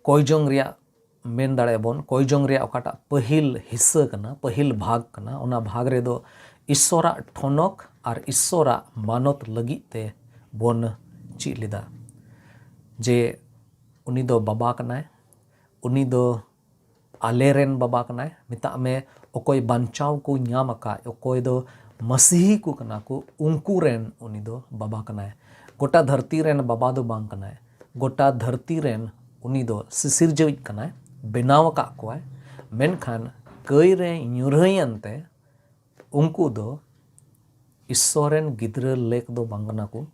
ᱠᱚᱭ ᱡᱚᱝ ᱨᱮᱭᱟᱜ, ᱢᱮᱱ ᱫᱟᱲᱮᱭᱟᱜᱼᱟ ᱵᱚᱱ, ᱠᱚᱭ ᱡᱚᱝ ᱨᱮᱭᱟᱜ ᱚᱠᱟᱴᱟᱜ ᱯᱟᱹᱦᱤᱞ ᱦᱤᱥᱥᱟᱹ ᱠᱟᱱᱟ, ᱯᱟᱹᱦᱤᱞ ᱵᱷᱟᱜᱽ ᱠᱟᱱᱟ, ᱚᱱᱟ ᱵᱷᱟᱜᱽ ᱨᱮᱫᱚ ᱤᱥᱥᱚᱨᱟᱜ ᱴᱷᱚᱱᱚᱠ ᱟᱨ ᱤᱥᱥᱚᱨᱟᱜ ᱢᱟᱱᱚᱛ ᱞᱟᱹᱜᱤᱫ ᱛᱮ ᱵᱚᱱ ᱪᱮᱫ ᱞᱮᱫᱟ᱾ ᱡᱮ ᱩᱱᱤ ᱫᱚ ᱵᱟᱵᱟ ᱠᱟᱱᱟᱭ, ᱩᱱᱤ ᱫᱚ ᱟᱞᱮ ᱨᱮᱱ ᱵᱟᱵᱟ ᱠᱟᱱᱟᱭ᱾ ᱢᱮᱛᱟᱜ ᱢᱮ, ᱚᱠᱚᱭ ᱵᱟᱧᱪᱟᱣ ᱠᱚ ᱧᱟᱢ ᱟᱠᱟᱫ, ᱚᱠᱚᱭ ᱫᱚ ᱢᱟᱹᱥᱤᱦᱤ ᱠᱚ ᱠᱟᱱᱟ ᱠᱚ, ᱩᱱᱠᱩ ᱨᱮᱱ ᱩᱱᱤ ᱫᱚ ᱵᱟᱵᱟ ᱠᱟᱱᱟᱭ᱾ ᱜᱚᱴᱟ ᱫᱷᱟᱹᱨᱛᱤ ᱨᱮᱱ ᱵᱟᱵᱟ ᱫᱚ ᱵᱟᱝ ᱠᱟᱱᱟᱭ᱾ ᱜᱚᱴᱟ ᱫᱷᱟᱹᱨᱛᱤ ᱨᱮᱱ ᱩᱱᱤ ᱫᱚ ᱥᱤᱥᱤᱨᱡᱟᱹᱣᱤᱡ ᱠᱟᱱᱟᱭ, ᱵᱮᱱᱟᱣ ᱟᱠᱟᱫ ᱠᱚᱣᱟᱭ᱾ ᱢᱮᱱᱠᱷᱟᱱ ᱠᱟᱹᱭ ᱨᱮ ᱧᱩᱨᱦᱟᱹᱭᱮᱱ ᱛᱮ ᱩᱱᱠᱩ ᱫᱚ ᱤᱥᱥᱚᱨ ᱨᱮᱱ ᱜᱤᱫᱽᱨᱟᱹ ᱞᱮᱠ ᱫᱚ ᱵᱟᱝ ᱠᱟᱱᱟ ᱠᱚ᱾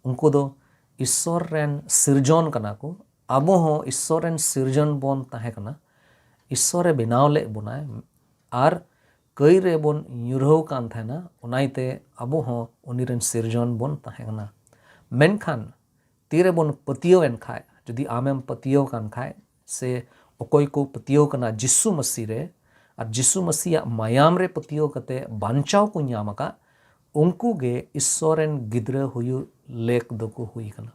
ᱩᱱᱠᱩ ᱫᱚ ᱤᱥᱥᱚᱨ ᱨᱮᱱ ᱥᱤᱨᱡᱚᱱ ᱠᱟᱱᱟ ᱠᱚ, ᱟᱵᱚ ᱦᱚᱸ ᱤᱥᱥᱚᱨ ᱨᱮᱱ ᱥᱤᱨᱡᱚᱱ ᱵᱚᱱ ᱛᱟᱦᱮᱸ ᱠᱟᱱᱟ᱾ ᱤᱥᱥᱚᱨᱮ ᱵᱮᱱᱟᱣ ᱞᱮᱫ ᱵᱚᱱᱟᱭ ᱟᱨ ᱠᱟᱹᱭ ᱨᱮᱵᱚᱱ ᱧᱩᱨᱦᱟᱹᱣ ᱠᱟᱱ ᱛᱟᱦᱮᱱᱟ, ᱚᱱᱟᱛᱮ ᱟᱵᱚ ᱦᱚᱸ ᱩᱱᱤ ᱨᱮᱱ ᱥᱤᱨᱡᱚᱱ ᱵᱚᱱ ᱛᱟᱦᱮᱸ ᱠᱟᱱᱟ᱾ ᱢᱮᱱᱠᱷᱟᱱ ᱛᱤᱨᱮᱵᱚᱱ ᱯᱟᱹᱛᱭᱟᱹᱣ ᱮᱱ ᱠᱷᱟᱡ, ᱡᱩᱫᱤ ᱟᱢᱮᱢ ᱯᱟᱹᱛᱭᱟᱹᱣ ᱠᱟᱱ ᱠᱷᱟᱡ, ᱥᱮ ᱚᱠᱚᱭ ᱠᱚ ᱯᱟᱹᱛᱭᱟᱹᱣ ᱠᱟᱱᱟ ᱡᱤᱥᱩ ᱢᱟᱹᱥᱤ ᱨᱮ, ᱟᱨ ᱡᱤᱥᱩ ᱢᱟᱹᱥᱤᱭᱟᱜ ᱢᱟᱭᱟᱢ ᱨᱮ ᱯᱟᱹᱛᱭᱟᱹᱣ ᱠᱟᱛᱮ ᱵᱟᱧᱪᱟᱣ ᱠᱚ ᱧᱟᱢ ᱟᱠᱟᱫ, ᱩᱱᱠᱩ ᱜᱮ ᱤᱥᱥᱚᱨ ᱨᱮᱱ ᱜᱤᱫᱽᱨᱟᱹ ᱦᱩᱭᱩᱜ ᱞᱮᱠ ᱫᱚᱠᱚ ᱦᱩᱭ ᱠᱟᱱᱟ᱾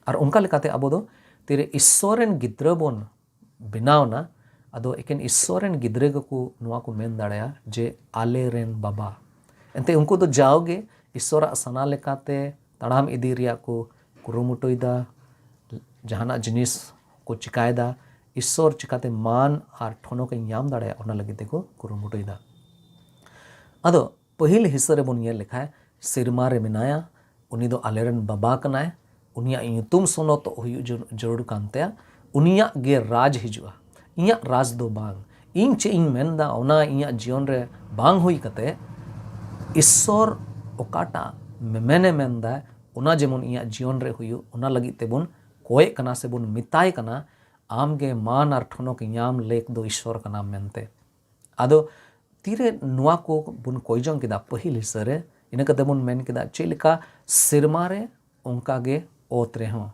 ᱟᱨ ᱚᱱᱠᱟ ᱞᱮᱠᱟᱛᱮ ᱟᱵᱚ ᱫᱚ ᱛᱤᱨᱮ ᱤᱥᱥᱚᱨ ᱨᱮᱱ ᱜᱤᱫᱽᱨᱟᱹ ᱵᱚᱱ ᱵᱮᱱᱟᱣ ᱮᱱᱟ, ᱟᱫᱚ ᱮᱠᱮᱱ ᱤᱥᱥᱚᱨ ᱨᱮᱱ ᱜᱤᱫᱽᱨᱟᱹ ᱜᱮᱠᱚ ᱱᱚᱣᱟ ᱠᱚ ᱢᱮᱱ ᱫᱟᱲᱮᱭᱟᱜᱼᱟ ᱡᱮ ᱟᱞᱮ ᱨᱮᱱ ᱵᱟᱵᱟ᱾ ᱮᱱᱛᱮ ᱩᱱᱠᱩ ᱫᱚ ᱡᱟᱣᱜᱮ ᱤᱥᱥᱚᱨᱟᱜ ᱥᱟᱱᱟ ᱞᱮᱠᱟᱛᱮ ᱛᱟᱲᱟᱢ ᱤᱫᱤ ᱨᱮᱭᱟᱜ ᱠᱚ ᱠᱩᱨᱩᱢᱩᱴᱩᱭᱮᱫᱟ, ᱡᱟᱦᱟᱱᱟᱜ ᱡᱤᱱᱤᱥ ᱠᱚ ᱪᱤᱠᱟᱭᱮᱫᱟ, ᱤᱥᱥᱚᱨ ᱪᱤᱠᱟᱛᱮ ᱢᱟᱱ ᱟᱨ ᱴᱷᱚᱱᱚᱠ ᱤᱧ ᱧᱟᱢ ᱫᱟᱲᱮᱭᱟᱜ, ᱚᱱᱟ ᱞᱟᱹᱜᱤᱫ ᱛᱮᱠᱚ ᱠᱩᱨᱩᱢᱩᱴᱩᱭᱮᱫᱟ᱾ ᱟᱫᱚ ᱯᱟᱹᱦᱤᱞ ᱦᱤᱥᱟᱹ ᱨᱮᱵᱚᱱ ᱧᱮᱞ ᱞᱮᱠᱷᱟᱡ, ᱥᱮᱨᱢᱟ ᱨᱮ ᱢᱮᱱᱟᱭᱟ, ᱩᱱᱤ ᱫᱚ ᱟᱞᱮᱨᱮᱱ ᱵᱟᱵᱟ ᱠᱟᱱᱟᱭ, ᱩᱱᱤᱭᱟᱜ ᱧᱩᱛᱩᱢ ᱥᱚᱱᱚᱛᱚᱜ ᱦᱩᱭᱩᱜ ᱡᱟᱹᱨᱩᱲ ᱠᱟᱱ ᱛᱟᱭᱟ, ᱩᱱᱤᱭᱟᱜ ᱜᱮ ᱨᱟᱡᱽ ᱦᱤᱡᱩᱜᱼᱟ, ᱤᱧᱟᱜ ᱨᱟᱡᱽ ᱫᱚ ᱵᱟᱝ᱾ ᱤᱧ ᱪᱮᱫ ᱤᱧ ᱢᱮᱱᱫᱟ ᱚᱱᱟ ᱤᱧᱟᱜ ᱡᱤᱭᱚᱱ ᱨᱮ ᱵᱟᱝ ᱦᱩᱭ ᱠᱟᱛᱮ, ᱤᱥᱥᱚᱨ ᱚᱠᱟᱴᱟᱜ ᱢᱮᱢᱮᱱᱮ ᱢᱮᱱᱫᱟ ᱚᱱᱟ ᱡᱮᱢᱚᱱ ᱤᱧᱟᱜ ᱡᱤᱭᱚᱱ ᱨᱮ ᱦᱩᱭᱩᱜ, ᱚᱱᱟ ᱞᱟᱹᱜᱤᱫ ᱛᱮᱵᱚᱱ ᱠᱚᱭᱮᱜ ᱠᱟᱱᱟ ᱥᱮᱵᱚᱱ ᱢᱮᱛᱟᱭ ᱠᱟᱱᱟ, ᱟᱢ ᱜᱮ ᱢᱟᱱ ᱟᱨ ᱴᱷᱚᱱᱚᱠ ᱧᱟᱢ ᱞᱮᱠ ᱫᱚ ᱤᱥᱥᱚᱨ ᱠᱟᱱᱟᱢ ᱢᱮᱱᱛᱮ᱾ ᱟᱫᱚ ᱛᱤᱨᱮ ᱱᱚᱣᱟ ᱠᱚ ᱵᱚᱱ ᱠᱚᱭ ᱡᱚᱝ ᱠᱮᱫᱟ ᱯᱟᱹᱦᱤᱞ ᱦᱤᱥᱟᱹ ᱨᱮ, ᱤᱱᱟᱹ ᱠᱟᱛᱮ ᱵᱚᱱ ᱢᱮᱱ ᱠᱮᱫᱟ ᱪᱮᱫ ᱞᱮᱠᱟ ᱥᱮᱨᱢᱟ ᱨᱮ ᱚᱱᱠᱟ ᱜᱮ ᱚᱛ ᱨᱮᱦᱚᱸ,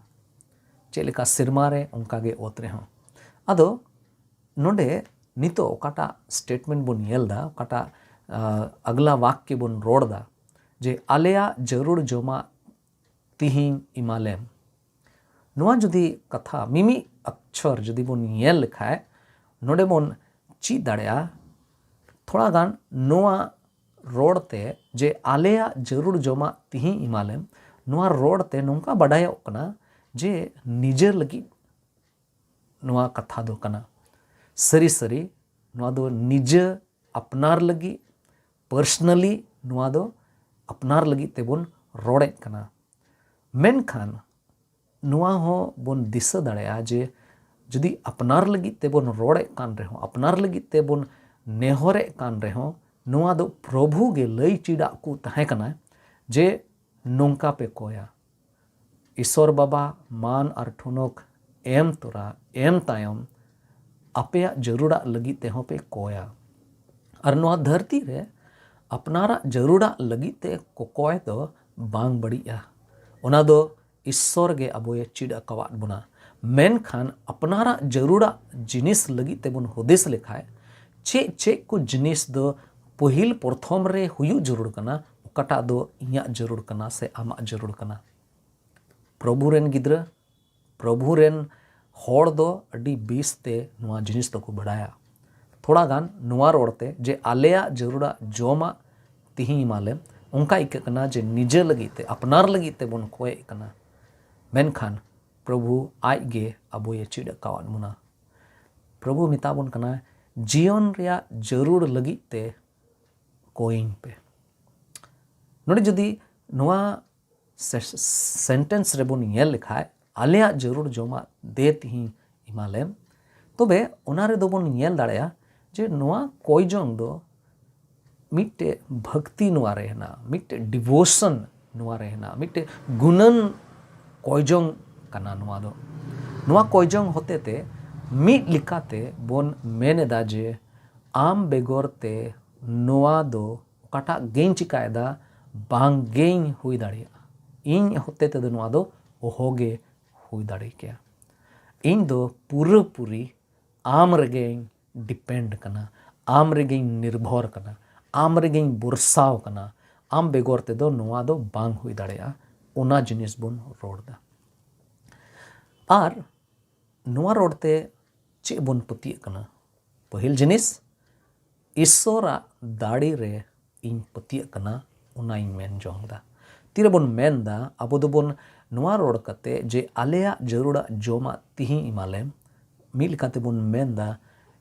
ᱪᱮᱫ ᱞᱮᱠᱟ ᱥᱮᱨᱢᱟ ᱨᱮ ᱚᱱᱠᱟ ᱜᱮ ᱚᱛ ᱨᱮᱦᱚᱸ᱾ ᱟᱫᱚ ᱱᱚᱰᱮ ᱱᱤᱛᱚᱜ ᱚᱠᱟᱴᱟᱜ ᱥᱴᱮᱴᱢᱮᱱᱴ ᱵᱚᱱ ᱧᱮᱞ ᱮᱫᱟ, ᱚᱠᱟᱴᱟᱜ ᱟᱜᱽᱞᱟ ᱵᱟᱠ ᱠᱮ ᱵᱚᱱ ᱨᱚᱲ ᱮᱫᱟ ᱡᱮ ᱟᱞᱮᱭᱟᱜ ᱡᱟᱹᱨᱩᱲ ᱡᱚᱢᱟᱜ ᱛᱤᱦᱤᱧ ᱮᱢᱟᱞᱮᱢ, ᱱᱚᱣᱟ ᱡᱩᱫᱤ ᱠᱟᱛᱷᱟ ᱢᱤᱢᱤᱫ ᱚᱠᱠᱷᱚᱨ ᱡᱩᱫᱤ ᱵᱚᱱ ᱧᱮᱞ ᱞᱮᱠᱷᱟᱡ, ᱱᱚᱰᱮ ᱵᱚᱱ ᱪᱮᱫ ᱫᱟᱲᱮᱭᱟᱜᱼᱟ ᱛᱷᱚᱲᱟ ᱜᱟᱱ ᱱᱚᱣᱟ ᱨᱚᱲ ᱛᱮ ᱡᱮ ᱟᱞᱮᱭᱟᱜ ᱡᱟᱹᱨᱩᱲ ᱡᱚᱢᱟᱜ ᱛᱤᱦᱤᱧ ᱮᱢᱟᱞᱮᱢ, ᱱᱚᱣᱟ ᱨᱚᱲ ᱛᱮ ᱱᱚᱝᱠᱟ ᱵᱟᱰᱟᱭᱚᱜ ᱠᱟᱱᱟ ᱡᱮ ᱱᱤᱡᱮᱨ ᱞᱟᱹᱜᱤᱫ ᱱᱚᱣᱟ ᱠᱟᱛᱷᱟ ᱫᱚ ᱠᱟᱱᱟ᱾ ᱥᱟᱹᱨᱤ ᱥᱟᱹᱨᱤ ᱱᱚᱣᱟ ᱫᱚ ᱱᱤᱡᱮ ᱟᱯᱱᱟᱨ ᱞᱟᱹᱜᱤᱫ, ᱯᱟᱨᱥᱚᱱᱟᱞᱤ ᱱᱚᱣᱟ ᱫᱚ ᱟᱯᱱᱟᱨ ᱞᱟᱹᱜᱤᱫ ᱛᱮᱵᱚᱱ ᱨᱚᱲᱮᱫ ᱠᱟᱱᱟ᱾ ᱢᱮᱱᱠᱷᱟᱱ ᱱᱚᱣᱟ ᱦᱚᱸ ᱵᱚᱱ ᱫᱤᱥᱟᱹ ᱫᱟᱲᱮᱭᱟᱜᱼᱟ ᱡᱮ ᱡᱩᱫᱤ ᱟᱯᱱᱟᱨ ᱞᱟᱹᱜᱤᱫ ᱛᱮᱵᱚᱱ ᱨᱚᱲᱮᱫ ᱠᱟᱱ ᱨᱮᱦᱚᱸ, ᱟᱯᱱᱟᱨ ᱞᱟᱹᱜᱤᱫ ᱛᱮᱵᱚᱱ ᱱᱮᱦᱚᱨᱮᱫ ᱠᱟᱱ ᱨᱮᱦᱚᱸ, ᱱᱚᱣᱟ ᱫᱚ ᱯᱨᱚᱵᱷᱩ ᱜᱮ ᱞᱟᱹᱭ ᱪᱮᱫᱟᱜ ᱠᱚ ᱛᱟᱦᱮᱸ ᱠᱟᱱᱟ ᱡᱮ ᱱᱚᱝᱠᱟ ᱯᱮ ᱠᱚᱭᱟ᱾ ᱤᱥᱚᱨ ᱵᱟᱵᱟ ᱢᱟᱱ ᱟᱨ ᱴᱷᱩᱱᱩᱠ ᱮᱢ ᱛᱚᱨᱟ, ᱮᱢ ᱛᱟᱭᱚᱢ ᱟᱯᱮᱭᱟᱜ ᱡᱟᱹᱨᱩᱲᱟᱜ ᱞᱟᱹᱜᱤᱫ ᱛᱮᱦᱚᱸ ᱯᱮ ᱠᱚᱭᱟ᱾ ᱟᱨ ᱱᱚᱣᱟ ᱫᱷᱟᱹᱨᱛᱤ ᱨᱮ ᱟᱯᱱᱟᱨᱟᱜ ᱡᱟᱹᱨᱩᱲᱟᱜ ᱞᱟᱹᱜᱤᱫ ᱛᱮ ᱠᱚᱠᱚᱭ ᱫᱚ ᱵᱟᱝ ᱵᱟᱹᱲᱤᱡᱼᱟ᱾ ᱚᱱᱟ ᱫᱚ ᱤᱥᱚᱨ ᱜᱮ ᱟᱵᱚᱭ ᱪᱮᱫ ᱟᱠᱟᱣᱟᱫ ᱵᱚᱱᱟ᱾ ᱢᱮᱱᱠᱷᱟᱱ ᱟᱯᱱᱟᱨᱟᱜ ᱡᱟᱹᱨᱩᱲᱟᱜ ᱡᱤᱱᱤᱥ ᱞᱟᱹᱜᱤᱫ ᱛᱮᱵᱚᱱ ᱦᱩᱫᱤᱥ ᱞᱮᱠᱷᱟᱡ, ᱪᱮᱫ ᱪᱮᱫ ᱠᱚ ᱡᱤᱱᱤᱥ ᱫᱚ ᱯᱟᱹᱦᱤᱞ ᱯᱨᱚᱛᱷᱚᱢ ᱨᱮ ᱦᱩᱭᱩᱜ ᱡᱟᱹᱨᱩᱲ ᱠᱟᱱᱟ, ᱚᱠᱟᱴᱟᱜ ᱫᱚ ᱤᱧᱟᱹᱜ ᱡᱟᱹᱨᱩᱲ ᱠᱟᱱᱟ ᱥᱮ ᱟᱢᱟᱜ ᱡᱟᱹᱨᱩᱲ ᱠᱟᱱᱟ? ᱯᱨᱚᱵᱷᱩ ᱨᱮᱱ ᱜᱤᱫᱽᱨᱟᱹ, ᱯᱨᱚᱵᱷᱩ ᱨᱮᱱ ᱦᱚᱲ ᱫᱚ ᱟᱹᱰᱤ ᱵᱮᱥ ᱛᱮ ᱱᱚᱣᱟ ᱡᱤᱱᱤᱥ ᱫᱚᱠᱚ ᱵᱟᱲᱟᱭᱟ᱾ ᱛᱷᱚᱲᱟ ᱜᱟᱱ ᱱᱚᱣᱟ ᱨᱚᱲ ᱛᱮ ᱡᱮ ᱟᱞᱮᱭᱟᱜ ᱡᱟᱹᱨᱩᱲᱟᱜ ᱡᱚᱢᱟᱜ ᱛᱤᱦᱤᱧ ᱮᱢᱟᱞᱮᱢ, ᱚᱱᱠᱟ ᱟᱹᱭᱠᱟᱹᱜ ᱠᱟᱱᱟ ᱡᱮ ᱱᱤᱡᱮ ᱞᱟᱹᱜᱤᱫ ᱛᱮ, ᱟᱯᱱᱟᱨ ᱞᱟᱹᱜᱤᱫ ᱛᱮᱵᱚᱱ ᱠᱚᱭᱮᱫ ᱠᱟᱱᱟ᱾ ᱢᱮᱱᱠᱷᱟᱱ ᱯᱨᱚᱵᱷᱩ ᱟᱡ ᱜᱮ ᱟᱵᱚᱭ ᱪᱮᱫ ᱟᱠᱟᱣᱟᱫ ᱵᱚᱱᱟ᱾ ᱯᱨᱚᱵᱷᱩ ᱢᱮᱛᱟ ᱵᱚᱱ ᱠᱟᱱᱟ, ᱡᱤᱭᱚᱱ ᱨᱮᱭᱟᱜ ᱡᱟᱹᱨᱩᱲ ᱞᱟᱹᱜᱤᱫ ᱛᱮ ᱠᱚᱭᱤᱧ ᱯᱮ᱾ ᱱᱚᱰᱮ ᱡᱩᱫᱤ ᱱᱚᱣᱟ ᱥᱮᱱᱴᱮᱱᱥ ᱨᱮᱵᱚᱱ ᱧᱮᱞ ᱞᱮᱠᱷᱟᱡ, ᱟᱞᱮᱭᱟᱜ ᱡᱟᱹᱨᱩᱲ ᱡᱚᱢᱟᱜ ᱫᱮ ᱛᱤᱦᱤᱧ ᱮᱢᱟᱞᱮᱢ, ᱛᱚᱵᱮ ᱚᱱᱟ ᱨᱮᱫᱚ ᱵᱚᱱ ᱧᱮᱞ ᱫᱟᱲᱮᱭᱟᱜᱼᱟ ᱡᱮ ᱱᱚᱣᱟ ᱠᱚᱭᱡᱚᱝ ᱫᱚ ᱢᱤᱫᱴᱮᱡ ᱵᱷᱟᱠᱛᱤ ᱱᱚᱣᱟ ᱨᱮ ᱦᱮᱱᱟᱜᱼᱟ, ᱢᱤᱫᱴᱮᱡ ᱰᱤᱵᱷᱳᱥᱚᱱ ᱱᱚᱣᱟ ᱨᱮ ᱦᱮᱱᱟᱜᱼᱟ, ᱢᱤᱫᱴᱮᱡ ᱜᱩᱱᱟᱹᱱ ᱠᱚᱭᱡᱚᱝ ᱠᱟᱱᱟ ᱱᱚᱣᱟ ᱫᱚ᱾ ᱱᱚᱣᱟ ᱠᱚᱭᱡᱚᱝ ᱦᱚᱛᱮ ᱛᱮ ᱢᱤᱫ ᱞᱮᱠᱟᱛᱮ ᱵᱚᱱ ᱢᱮᱱ ᱮᱫᱟ ᱡᱮ ᱟᱢ ᱵᱮᱜᱚᱨ ᱛᱮ ᱱᱚᱣᱟ ᱫᱚ ᱚᱠᱟᱴᱟᱜ ᱜᱮᱧ ᱪᱤᱠᱟᱭᱮᱫᱟ, ᱵᱟᱝ ᱜᱮᱧ ᱦᱩᱭ ᱫᱟᱲᱮᱭᱟᱜᱼᱟ᱾ ᱤᱧ ᱦᱚᱛᱮ ᱛᱮᱫᱚ ᱱᱚᱣᱟ ᱫᱚ ᱚᱦᱚᱜᱮ ᱦᱩᱭ ᱫᱟᱲᱮ ᱠᱮᱭᱟ᱾ ᱤᱧ ᱫᱚ ᱯᱩᱨᱟᱹᱯᱩᱨᱤ ᱟᱢ ᱨᱮᱜᱮᱧ ᱰᱤᱯᱮᱱᱰ ᱠᱟᱱᱟ, ᱟᱢ ᱨᱮᱜᱮᱧ ᱱᱤᱨᱵᱷᱚᱨ ᱠᱟᱱᱟ, ᱟᱢ ᱨᱮᱜᱮᱧ ᱵᱷᱚᱨᱥᱟᱣ ᱠᱟᱱᱟ᱾ ᱟᱢ ᱵᱮᱜᱚᱨ ᱛᱮᱫᱚ ᱱᱚᱣᱟ ᱫᱚ ᱵᱟᱝ ᱦᱩᱭ ᱫᱟᱲᱮᱭᱟᱜᱼᱟ᱾ ᱚᱱᱟ ᱡᱤᱱᱤᱥ ᱵᱚᱱ ᱨᱚᱲ ᱮᱫᱟ᱾ ᱟᱨ ᱱᱚᱣᱟ ᱨᱚᱲ ᱛᱮ ᱪᱮᱫ ᱵᱚᱱ ᱯᱟᱹᱛᱭᱟᱹᱜ ᱠᱟᱱᱟ? ᱯᱟᱹᱦᱤᱞ ᱡᱤᱱᱤᱥ, ᱤᱥᱥᱚᱨᱟᱜ ᱫᱟᱲᱮ ᱨᱮ ᱤᱧ ᱯᱟᱹᱛᱭᱟᱹᱜ ᱠᱟᱱᱟ, ᱚᱱᱟᱧ ᱢᱮᱱ ᱡᱚᱝ ᱮᱫᱟ᱾ ᱛᱤᱨᱮᱵᱚᱱ ᱢᱮᱱ ᱮᱫᱟ, ᱟᱵᱚ ᱫᱚᱵᱚᱱ ᱱᱚᱣᱟ ᱨᱚᱲ ᱠᱟᱛᱮ ᱡᱮ ᱟᱞᱮᱭᱟᱜ ᱡᱟᱹᱨᱩᱲᱟᱜ ᱡᱚᱢᱟᱜ ᱛᱤᱦᱤᱧ ᱮᱢᱟᱞᱮᱢ, ᱢᱤᱫ ᱞᱮᱠᱟᱛᱮᱵᱚᱱ ᱢᱮᱱ ᱮᱫᱟ,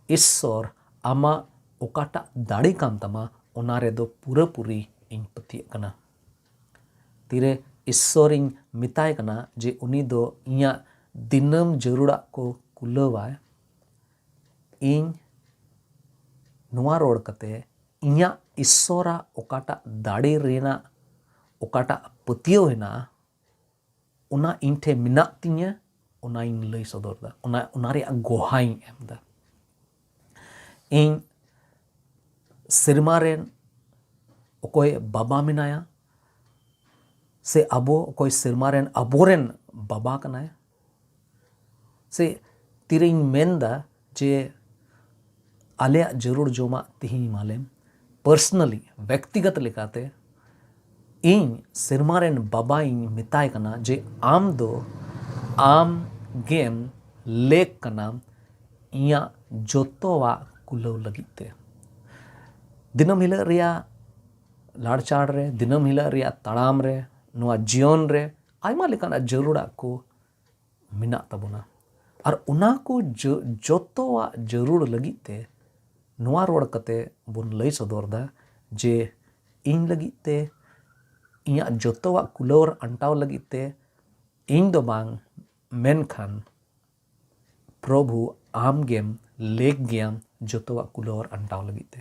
ᱤᱥᱥᱚᱨ ᱟᱢᱟᱜ ᱚᱠᱟᱴᱟᱜ ᱫᱟᱲᱮ ᱠᱟᱱ ᱛᱟᱢᱟ, ᱚᱱᱟ ᱨᱮᱫᱚ ᱯᱩᱨᱟᱹᱯᱩᱨᱤ ᱤᱧ ᱯᱟᱹᱛᱭᱟᱹᱜ ᱠᱟᱱᱟ᱾ ᱛᱤᱨᱮ ᱤᱥᱥᱚᱨᱤᱧ ᱢᱮᱛᱟᱭ ᱠᱟᱱᱟ ᱡᱮ ᱩᱱᱤ ᱫᱚ ᱤᱧᱟᱹᱜ ᱫᱤᱱᱟᱹᱢ ᱡᱟᱹᱨᱩᱲᱟᱜ ᱠᱚ ᱠᱩᱞᱟᱹᱣᱟᱭ, ᱤᱧ ᱱᱚᱣᱟ ᱨᱚᱲ ᱠᱟᱛᱮ ᱤᱧᱟᱹᱜ ᱤᱥᱥᱚᱨᱟᱜ ᱚᱠᱟᱴᱟᱜ ᱫᱟᱲᱮ ᱨᱮᱱᱟᱜ ᱚᱠᱟᱴᱟᱜ ᱯᱟᱹᱛᱭᱟᱹᱣ ᱦᱮᱱᱟᱜᱼᱟ, ᱚᱱᱟ ᱤᱧ ᱴᱷᱮᱱ ᱢᱮᱱᱟᱜ ᱛᱤᱧᱟᱹ, ᱚᱱᱟᱧ ᱞᱟᱹᱭ ᱥᱚᱫᱚᱨ ᱮᱫᱟ, ᱚᱱᱟ, ᱚᱱᱟ ᱨᱮᱭᱟᱜ ᱜᱚᱦᱟᱧ ᱮᱢ ᱮᱫᱟ᱾ ᱤᱧ ᱥᱮᱨᱢᱟ ᱨᱮᱱ ᱚᱠᱚᱭ ᱵᱟᱵᱟ ᱢᱮᱱᱟᱭᱟ, ᱥᱮ ᱟᱵᱚ ᱚᱠᱚᱭ ᱥᱮᱨᱢᱟ ᱨᱮᱱ ᱟᱵᱚᱨᱮᱱ ᱵᱟᱵᱟ ᱠᱟᱱᱟᱭ, ᱥᱮ ᱛᱤᱨᱮᱧ ᱢᱮᱱᱫᱟ ᱡᱮ ᱟᱞᱮᱭᱟᱜ ᱡᱟᱹᱨᱩᱲ ᱡᱚᱢᱟᱜ ᱛᱤᱦᱤᱧ ᱮᱢᱟᱞᱮᱢ, personally, ᱵᱮᱠᱛᱤᱜᱚᱛ ᱞᱮᱠᱟᱛᱮ ᱤᱧ ᱥᱮᱨᱢᱟ ᱨᱮᱱ ᱵᱟᱵᱟᱧ ᱢᱮᱛᱟᱭ ᱠᱟᱱᱟ ᱡᱮ ᱟᱢ ᱫᱚ ᱟᱢ ᱜᱮᱢ ᱞᱮᱠ ᱠᱟᱱᱟ ᱤᱧᱟᱹᱜ ᱡᱚᱛᱚᱣᱟᱜ ᱠᱩᱞᱟᱹᱣ ᱞᱟᱹᱜᱤᱫ ᱛᱮ᱾ ᱫᱤᱱᱟᱹᱢ ᱦᱤᱞᱳᱜ ᱨᱮᱭᱟᱜ ᱞᱟᱲᱪᱟᱲ ᱨᱮ, ᱫᱤᱱᱟᱹᱢ ᱦᱤᱞᱳᱜ ᱨᱮᱭᱟᱜ ᱛᱟᱲᱟᱢ ᱨᱮ, ᱱᱚᱣᱟ ᱡᱤᱭᱚᱱ ᱨᱮ ᱟᱭᱢᱟ ᱞᱮᱠᱟᱱᱟᱜ ᱡᱟᱹᱨᱩᱲᱟᱜ ᱠᱚ ᱢᱮᱱᱟᱜ ᱛᱟᱵᱚᱱᱟ᱾ ᱟᱨ ᱚᱱᱟ ᱠᱚ ᱡᱚ-, ᱡᱚᱛᱚᱣᱟᱜ ᱡᱟᱹᱨᱩᱲ ᱞᱟᱹᱜᱤᱫ ᱛᱮ ᱱᱚᱣᱟ ᱨᱚᱲ ᱠᱟᱛᱮ ᱵᱚᱱ ᱞᱟᱹᱭ ᱥᱚᱫᱚᱨ ᱫᱟ ᱡᱮ ᱤᱧ ᱞᱟᱹᱜᱤᱫ ᱛᱮ, ᱤᱧᱟᱹᱜ ᱡᱚᱛᱚᱣᱟᱜ ᱠᱩᱞᱟᱹᱣ ᱟᱨ ᱟᱱᱴᱟᱣ ᱞᱟᱹᱜᱤᱫ ᱛᱮ ᱤᱧ ᱫᱚ ᱵᱟᱝ, ᱢᱮᱱᱠᱷᱟᱱ ᱯᱨᱚᱵᱷᱩ ᱟᱢ ᱜᱮᱢ ᱞᱮᱠ ᱜᱮᱭᱟᱢ ᱡᱚᱛᱚᱣᱟᱜ ᱠᱩᱞᱟᱹᱣ ᱟᱨ ᱟᱱᱴᱟᱣ ᱞᱟᱹᱜᱤᱫ ᱛᱮ᱾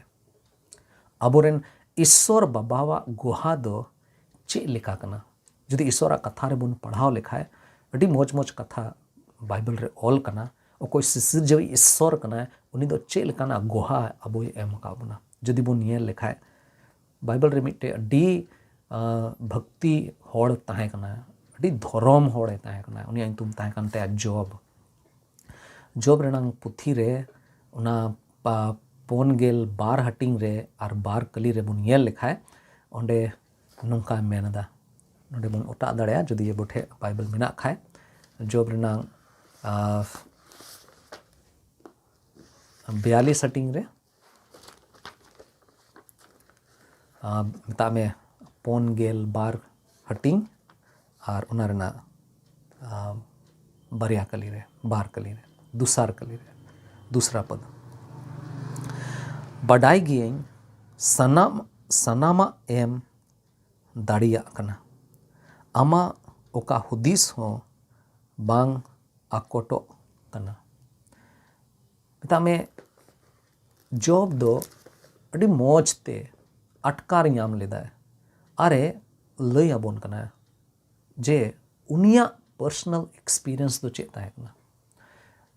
ᱟᱵᱚᱨᱮᱱ ᱤᱥᱥᱚᱨ ᱵᱟᱵᱟᱣᱟᱜ ᱜᱚᱦᱟ ᱫᱚ ᱪᱮᱫ ᱞᱮᱠᱟ ᱠᱟᱱᱟ? ᱡᱩᱫᱤ ᱤᱥᱥᱚᱨᱟᱜ ᱠᱟᱛᱷᱟ ᱨᱮᱵᱚᱱ ᱯᱟᱲᱦᱟᱣ ᱞᱮᱠᱷᱟᱡ, ᱟᱹᱰᱤ ᱢᱚᱡᱽ ᱢᱚᱡᱽ ᱠᱟᱛᱷᱟ ᱵᱟᱭᱵᱮᱞ ᱨᱮ ᱚᱞ ᱠᱟᱱᱟ᱾ ᱚᱠᱚᱭ ᱥᱤᱥᱤᱨᱡᱟᱹᱣᱤᱡ ᱤᱥᱥᱚᱨ ᱠᱟᱱᱟᱭ, ᱩᱱᱤ ᱫᱚ ᱪᱮᱫ ᱞᱮᱠᱟᱱᱟᱜ ᱜᱚᱦᱟ ᱟᱵᱚᱭ ᱮᱢ ᱟᱠᱟᱫ ᱵᱚᱱᱟ? ᱡᱩᱫᱤ ᱵᱚᱱ ᱧᱮᱞ ᱞᱮᱠᱷᱟᱡ, ᱵᱟᱭᱵᱮᱞ ᱨᱮ ᱢᱤᱫᱴᱮᱡ ᱟᱹᱰᱤ, ᱟᱸ, ᱵᱷᱚᱠᱛᱤ ᱦᱚᱲ ᱛᱟᱦᱮᱸ ᱠᱟᱱᱟ, ᱟᱹᱰᱤ ᱫᱷᱚᱨᱚᱢ ᱦᱚᱲᱮ ᱛᱟᱦᱮᱸ ᱠᱟᱱᱟ᱾ ᱩᱱᱤᱭᱟᱜ ᱧᱩᱛᱩᱢ ᱛᱟᱦᱮᱸ ᱠᱟᱱ ᱛᱟᱭᱟ ᱡᱚᱵ᱾ ᱡᱚᱵ ᱨᱮᱱᱟᱝ ᱯᱩᱛᱷᱤ ᱨᱮ ᱚᱱᱟ ᱯᱟ-, ᱯᱩᱱ ᱜᱮᱞ ᱵᱟᱨ ᱦᱟᱹᱴᱤᱧ ᱨᱮ ᱟᱨ ᱵᱟᱨ ᱠᱟᱹᱞᱤ ᱨᱮᱵᱚᱱ ᱧᱮᱞ ᱞᱮᱠᱷᱟᱡ, ᱚᱸᱰᱮ ᱱᱚᱝᱠᱟᱭ ᱢᱮᱱ ᱮᱫᱟ᱾ ᱱᱚᱰᱮ ᱵᱚᱱ ᱚᱴᱟᱜ ᱫᱟᱲᱮᱭᱟᱜᱼᱟ, ᱡᱩᱫᱤ ᱟᱵᱚ ᱴᱷᱮᱡ ᱵᱟᱭᱵᱮᱞ ᱢᱮᱱᱟᱜ ᱠᱷᱟᱡ᱾ ᱡᱚᱵ ᱨᱮᱱᱟᱝ, ᱟᱸ, ᱵᱤᱭᱟᱞᱤᱥ ᱦᱟᱹᱴᱤᱧ ᱨᱮ, ᱟᱸ, ᱢᱮᱛᱟᱜ ᱢᱮ ᱯᱩᱱ ᱜᱮᱞ ᱵᱟᱨ ᱦᱟᱹᱴᱤᱧ ᱟᱨ ᱚᱱᱟ ᱨᱮᱱᱟᱜ, ᱟᱸ, ᱵᱟᱨᱭᱟ ᱠᱟᱹᱞᱤ ᱨᱮ, ᱵᱟᱨ ᱠᱟᱹᱞᱤ ᱨᱮ, ᱫᱩᱥᱟᱨ ᱠᱟᱹᱞᱤ ᱨᱮ, ᱫᱩᱥᱨᱟ ᱯᱚᱫ᱾ ᱵᱟᱰᱟᱭ ᱜᱤᱭᱟᱹᱧ ᱥᱟᱱᱟᱢ, ᱥᱟᱱᱟᱢᱟᱜ ᱮᱢ ᱫᱟᱲᱮᱭᱟᱜ ᱠᱟᱱᱟ᱾ ᱟᱢᱟᱜ ᱚᱠᱟ ᱦᱩᱫᱤᱥ ᱦᱚᱸ ᱵᱟᱝ ᱟᱠᱚᱴᱚᱜ ᱠᱟᱱᱟ᱾ ᱢᱮᱛᱟᱜ ᱢᱮ, ᱡᱚᱵ ᱫᱚ ᱟᱹᱰᱤ ᱢᱚᱡᱽ ᱛᱮ ᱟᱴᱠᱟᱨ ᱧᱟᱢ ᱞᱮᱫᱟᱭ᱾ ᱟᱨᱮ ᱞᱟᱹᱭ ᱟᱵᱚᱱ ᱠᱟᱱᱟ ᱡᱮ ᱩᱱᱤᱭᱟᱜ ᱯᱟᱨᱥᱚᱱᱟᱞ ᱮᱠᱥᱯᱤᱨᱤᱭᱮᱱᱥ ᱫᱚ ᱪᱮᱫ ᱛᱟᱦᱮᱸ ᱠᱟᱱᱟ?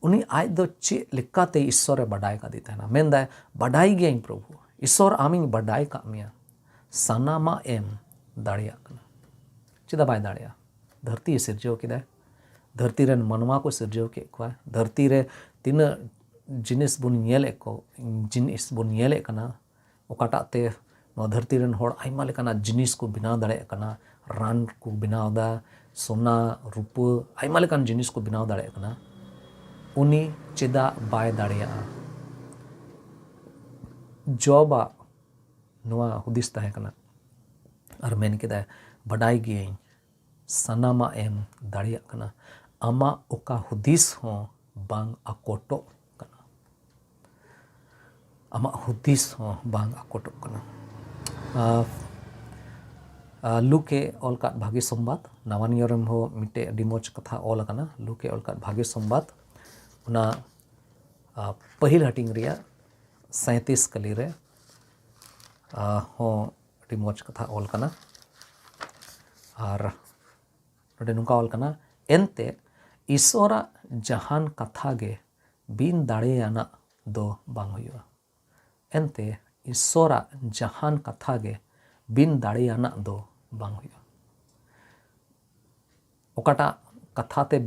ᱩᱱᱤ ᱟᱡ ᱫᱚ ᱪᱮᱫ ᱞᱮᱠᱟᱛᱮ ᱤᱥᱥᱚᱨᱮ ᱵᱟᱰᱟᱭ ᱠᱟᱫᱮ ᱛᱟᱦᱮᱱᱟ? ᱢᱮᱱᱫᱟᱭ, "ᱵᱟᱰᱟᱭ ᱜᱤᱭᱟᱹᱧ ᱯᱨᱚᱵᱷᱩ, ᱤᱥᱥᱚᱨ, ᱟᱢᱤᱧ ᱵᱟᱰᱟᱭ ᱠᱟᱜ ᱢᱮᱭᱟ, ᱥᱟᱱᱟᱢᱟᱜ ᱮᱢ ᱫᱟᱲᱮᱭᱟᱜ ᱠᱟᱱᱟ᱾" ᱪᱮᱫᱟᱜ ᱵᱟᱭ ᱫᱟᱲᱮᱭᱟᱜᱼᱟ? ᱫᱷᱟᱹᱨᱛᱤᱭ ᱥᱤᱨᱡᱟᱹᱣ ᱠᱮᱫᱟᱭ, ᱫᱷᱟᱹᱨᱛᱤ ᱨᱮᱱ ᱢᱟᱱᱣᱟ ᱠᱚ ᱥᱤᱨᱡᱟᱹᱣ ᱠᱮᱫ ᱠᱚᱣᱟ, ᱫᱷᱟᱹᱨᱛᱤ ᱨᱮ ᱛᱤᱱᱟᱹᱜ ᱡᱤᱱᱤᱥ ᱵᱚᱱ ᱧᱮᱞᱮᱫ ᱠᱚ, ᱡᱤᱱᱤᱥ ᱵᱚᱱ ᱧᱮᱞᱮᱫ ᱠᱟᱱᱟ, ᱚᱠᱟᱴᱟᱜ ᱛᱮ ᱱᱚᱣᱟ ᱫᱷᱟᱹᱨᱛᱤ ᱨᱮᱱ ᱦᱚᱲ ᱟᱭᱢᱟ ᱞᱮᱠᱟᱱᱟᱜ ᱡᱤᱱᱤᱥ ᱠᱚ ᱵᱮᱱᱟᱣ ᱫᱟᱲᱮᱭᱟᱜ ᱠᱟᱱᱟ, ᱨᱟᱱ ᱠᱚ ᱵᱮᱱᱟᱣ ᱮᱫᱟ, ᱥᱳᱱᱟ, ᱨᱩᱯᱟᱹ, ᱟᱭᱢᱟ ᱞᱮᱠᱟᱱ ᱡᱤᱱᱤᱥ ᱠᱚ ᱵᱮᱱᱟᱣ ᱫᱟᱲᱮᱭᱟᱜ ᱠᱟᱱᱟ᱾ ᱩᱱᱤ ᱪᱮᱫᱟᱜ ᱵᱟᱭ ᱫᱟᱲᱮᱭᱟᱜᱼᱟ? ᱡᱚᱵᱟᱜ ᱱᱚᱣᱟ ᱦᱩᱫᱤᱥ ᱛᱟᱦᱮᱸ ᱠᱟᱱᱟ ᱟᱨ ᱢᱮᱱ ᱠᱮᱫᱟᱭ, "ᱵᱟᱰᱟᱭ ᱜᱤᱭᱟᱹᱧ ᱥᱟᱱᱟᱢᱟᱜ ᱮᱢ ᱫᱟᱲᱮᱭᱟᱜ ᱠᱟᱱᱟ, ᱟᱢᱟᱜ ᱚᱠᱟ ᱦᱩᱫᱤᱥ ᱦᱚᱸ ᱵᱟᱝ ᱟᱠᱚᱴᱚᱜ ᱠᱟᱱᱟ, ᱟᱢᱟᱜ ᱦᱩᱫᱤᱥ ᱦᱚᱸ ᱵᱟᱝ ᱟᱠᱚᱴᱚᱜ ᱠᱟᱱᱟ᱾" ᱟᱨ, ᱟᱨ ᱞᱩᱠᱮ ᱚᱞ ᱠᱟᱫ ᱵᱷᱟᱹᱜᱤ ᱥᱚᱢᱵᱟᱫ, ᱱᱟᱣᱟ ᱱᱤᱭᱚᱢ ᱨᱮᱦᱚᱸ ᱢᱤᱫᱴᱮᱡ ᱟᱹᱰᱤ ᱢᱚᱡᱽ ᱠᱟᱛᱷᱟ ᱚᱞ ᱟᱠᱟᱱᱟ, ᱞᱩᱠᱮ ᱚᱞ ᱠᱟᱫ ᱵᱷᱟᱹᱜᱤ ᱥᱚᱢᱵᱟᱫ, ᱚᱱᱟ, ᱟᱨ, ᱯᱟᱹᱦᱤᱞ ᱦᱟᱹᱴᱤᱧ ᱨᱮᱭᱟᱜ ᱥᱟᱸᱭᱛᱤᱥ ᱠᱟᱹᱞᱤ ᱨᱮ, ᱟᱨ, ᱦᱚᱸ ᱟᱹᱰᱤ ᱢᱚᱡᱽ ᱠᱟᱛᱷᱟ ᱚᱞ ᱠᱟᱱᱟ᱾ ᱟᱨ ᱱᱚᱰᱮ ᱱᱚᱝᱠᱟ ᱚᱞ ᱠᱟᱱᱟ, "ᱮᱱᱛᱮ ᱤᱥᱚᱨᱟᱜ ᱡᱟᱦᱟᱱ ᱠᱟᱛᱷᱟ ᱜᱮ ᱵᱤᱱ ᱫᱟᱲᱮᱭᱟᱱᱟᱜ ᱫᱚ ᱵᱟᱝ ᱦᱩᱭᱩᱜᱼᱟ᱾" ᱮᱱᱛᱮ ᱤᱥᱚᱨᱟᱜ ᱡᱟᱦᱟᱱ ᱠᱟᱛᱷᱟ ᱜᱮ ᱵᱤᱱ ᱫᱟᱲᱮᱭᱟᱱᱟᱜ ᱫᱚ ᱵᱟᱝ ᱦᱩᱭᱩᱜᱼᱟ᱾ ᱚᱠᱟᱴᱟᱜ ᱠᱟᱛᱷᱟ ᱛᱮ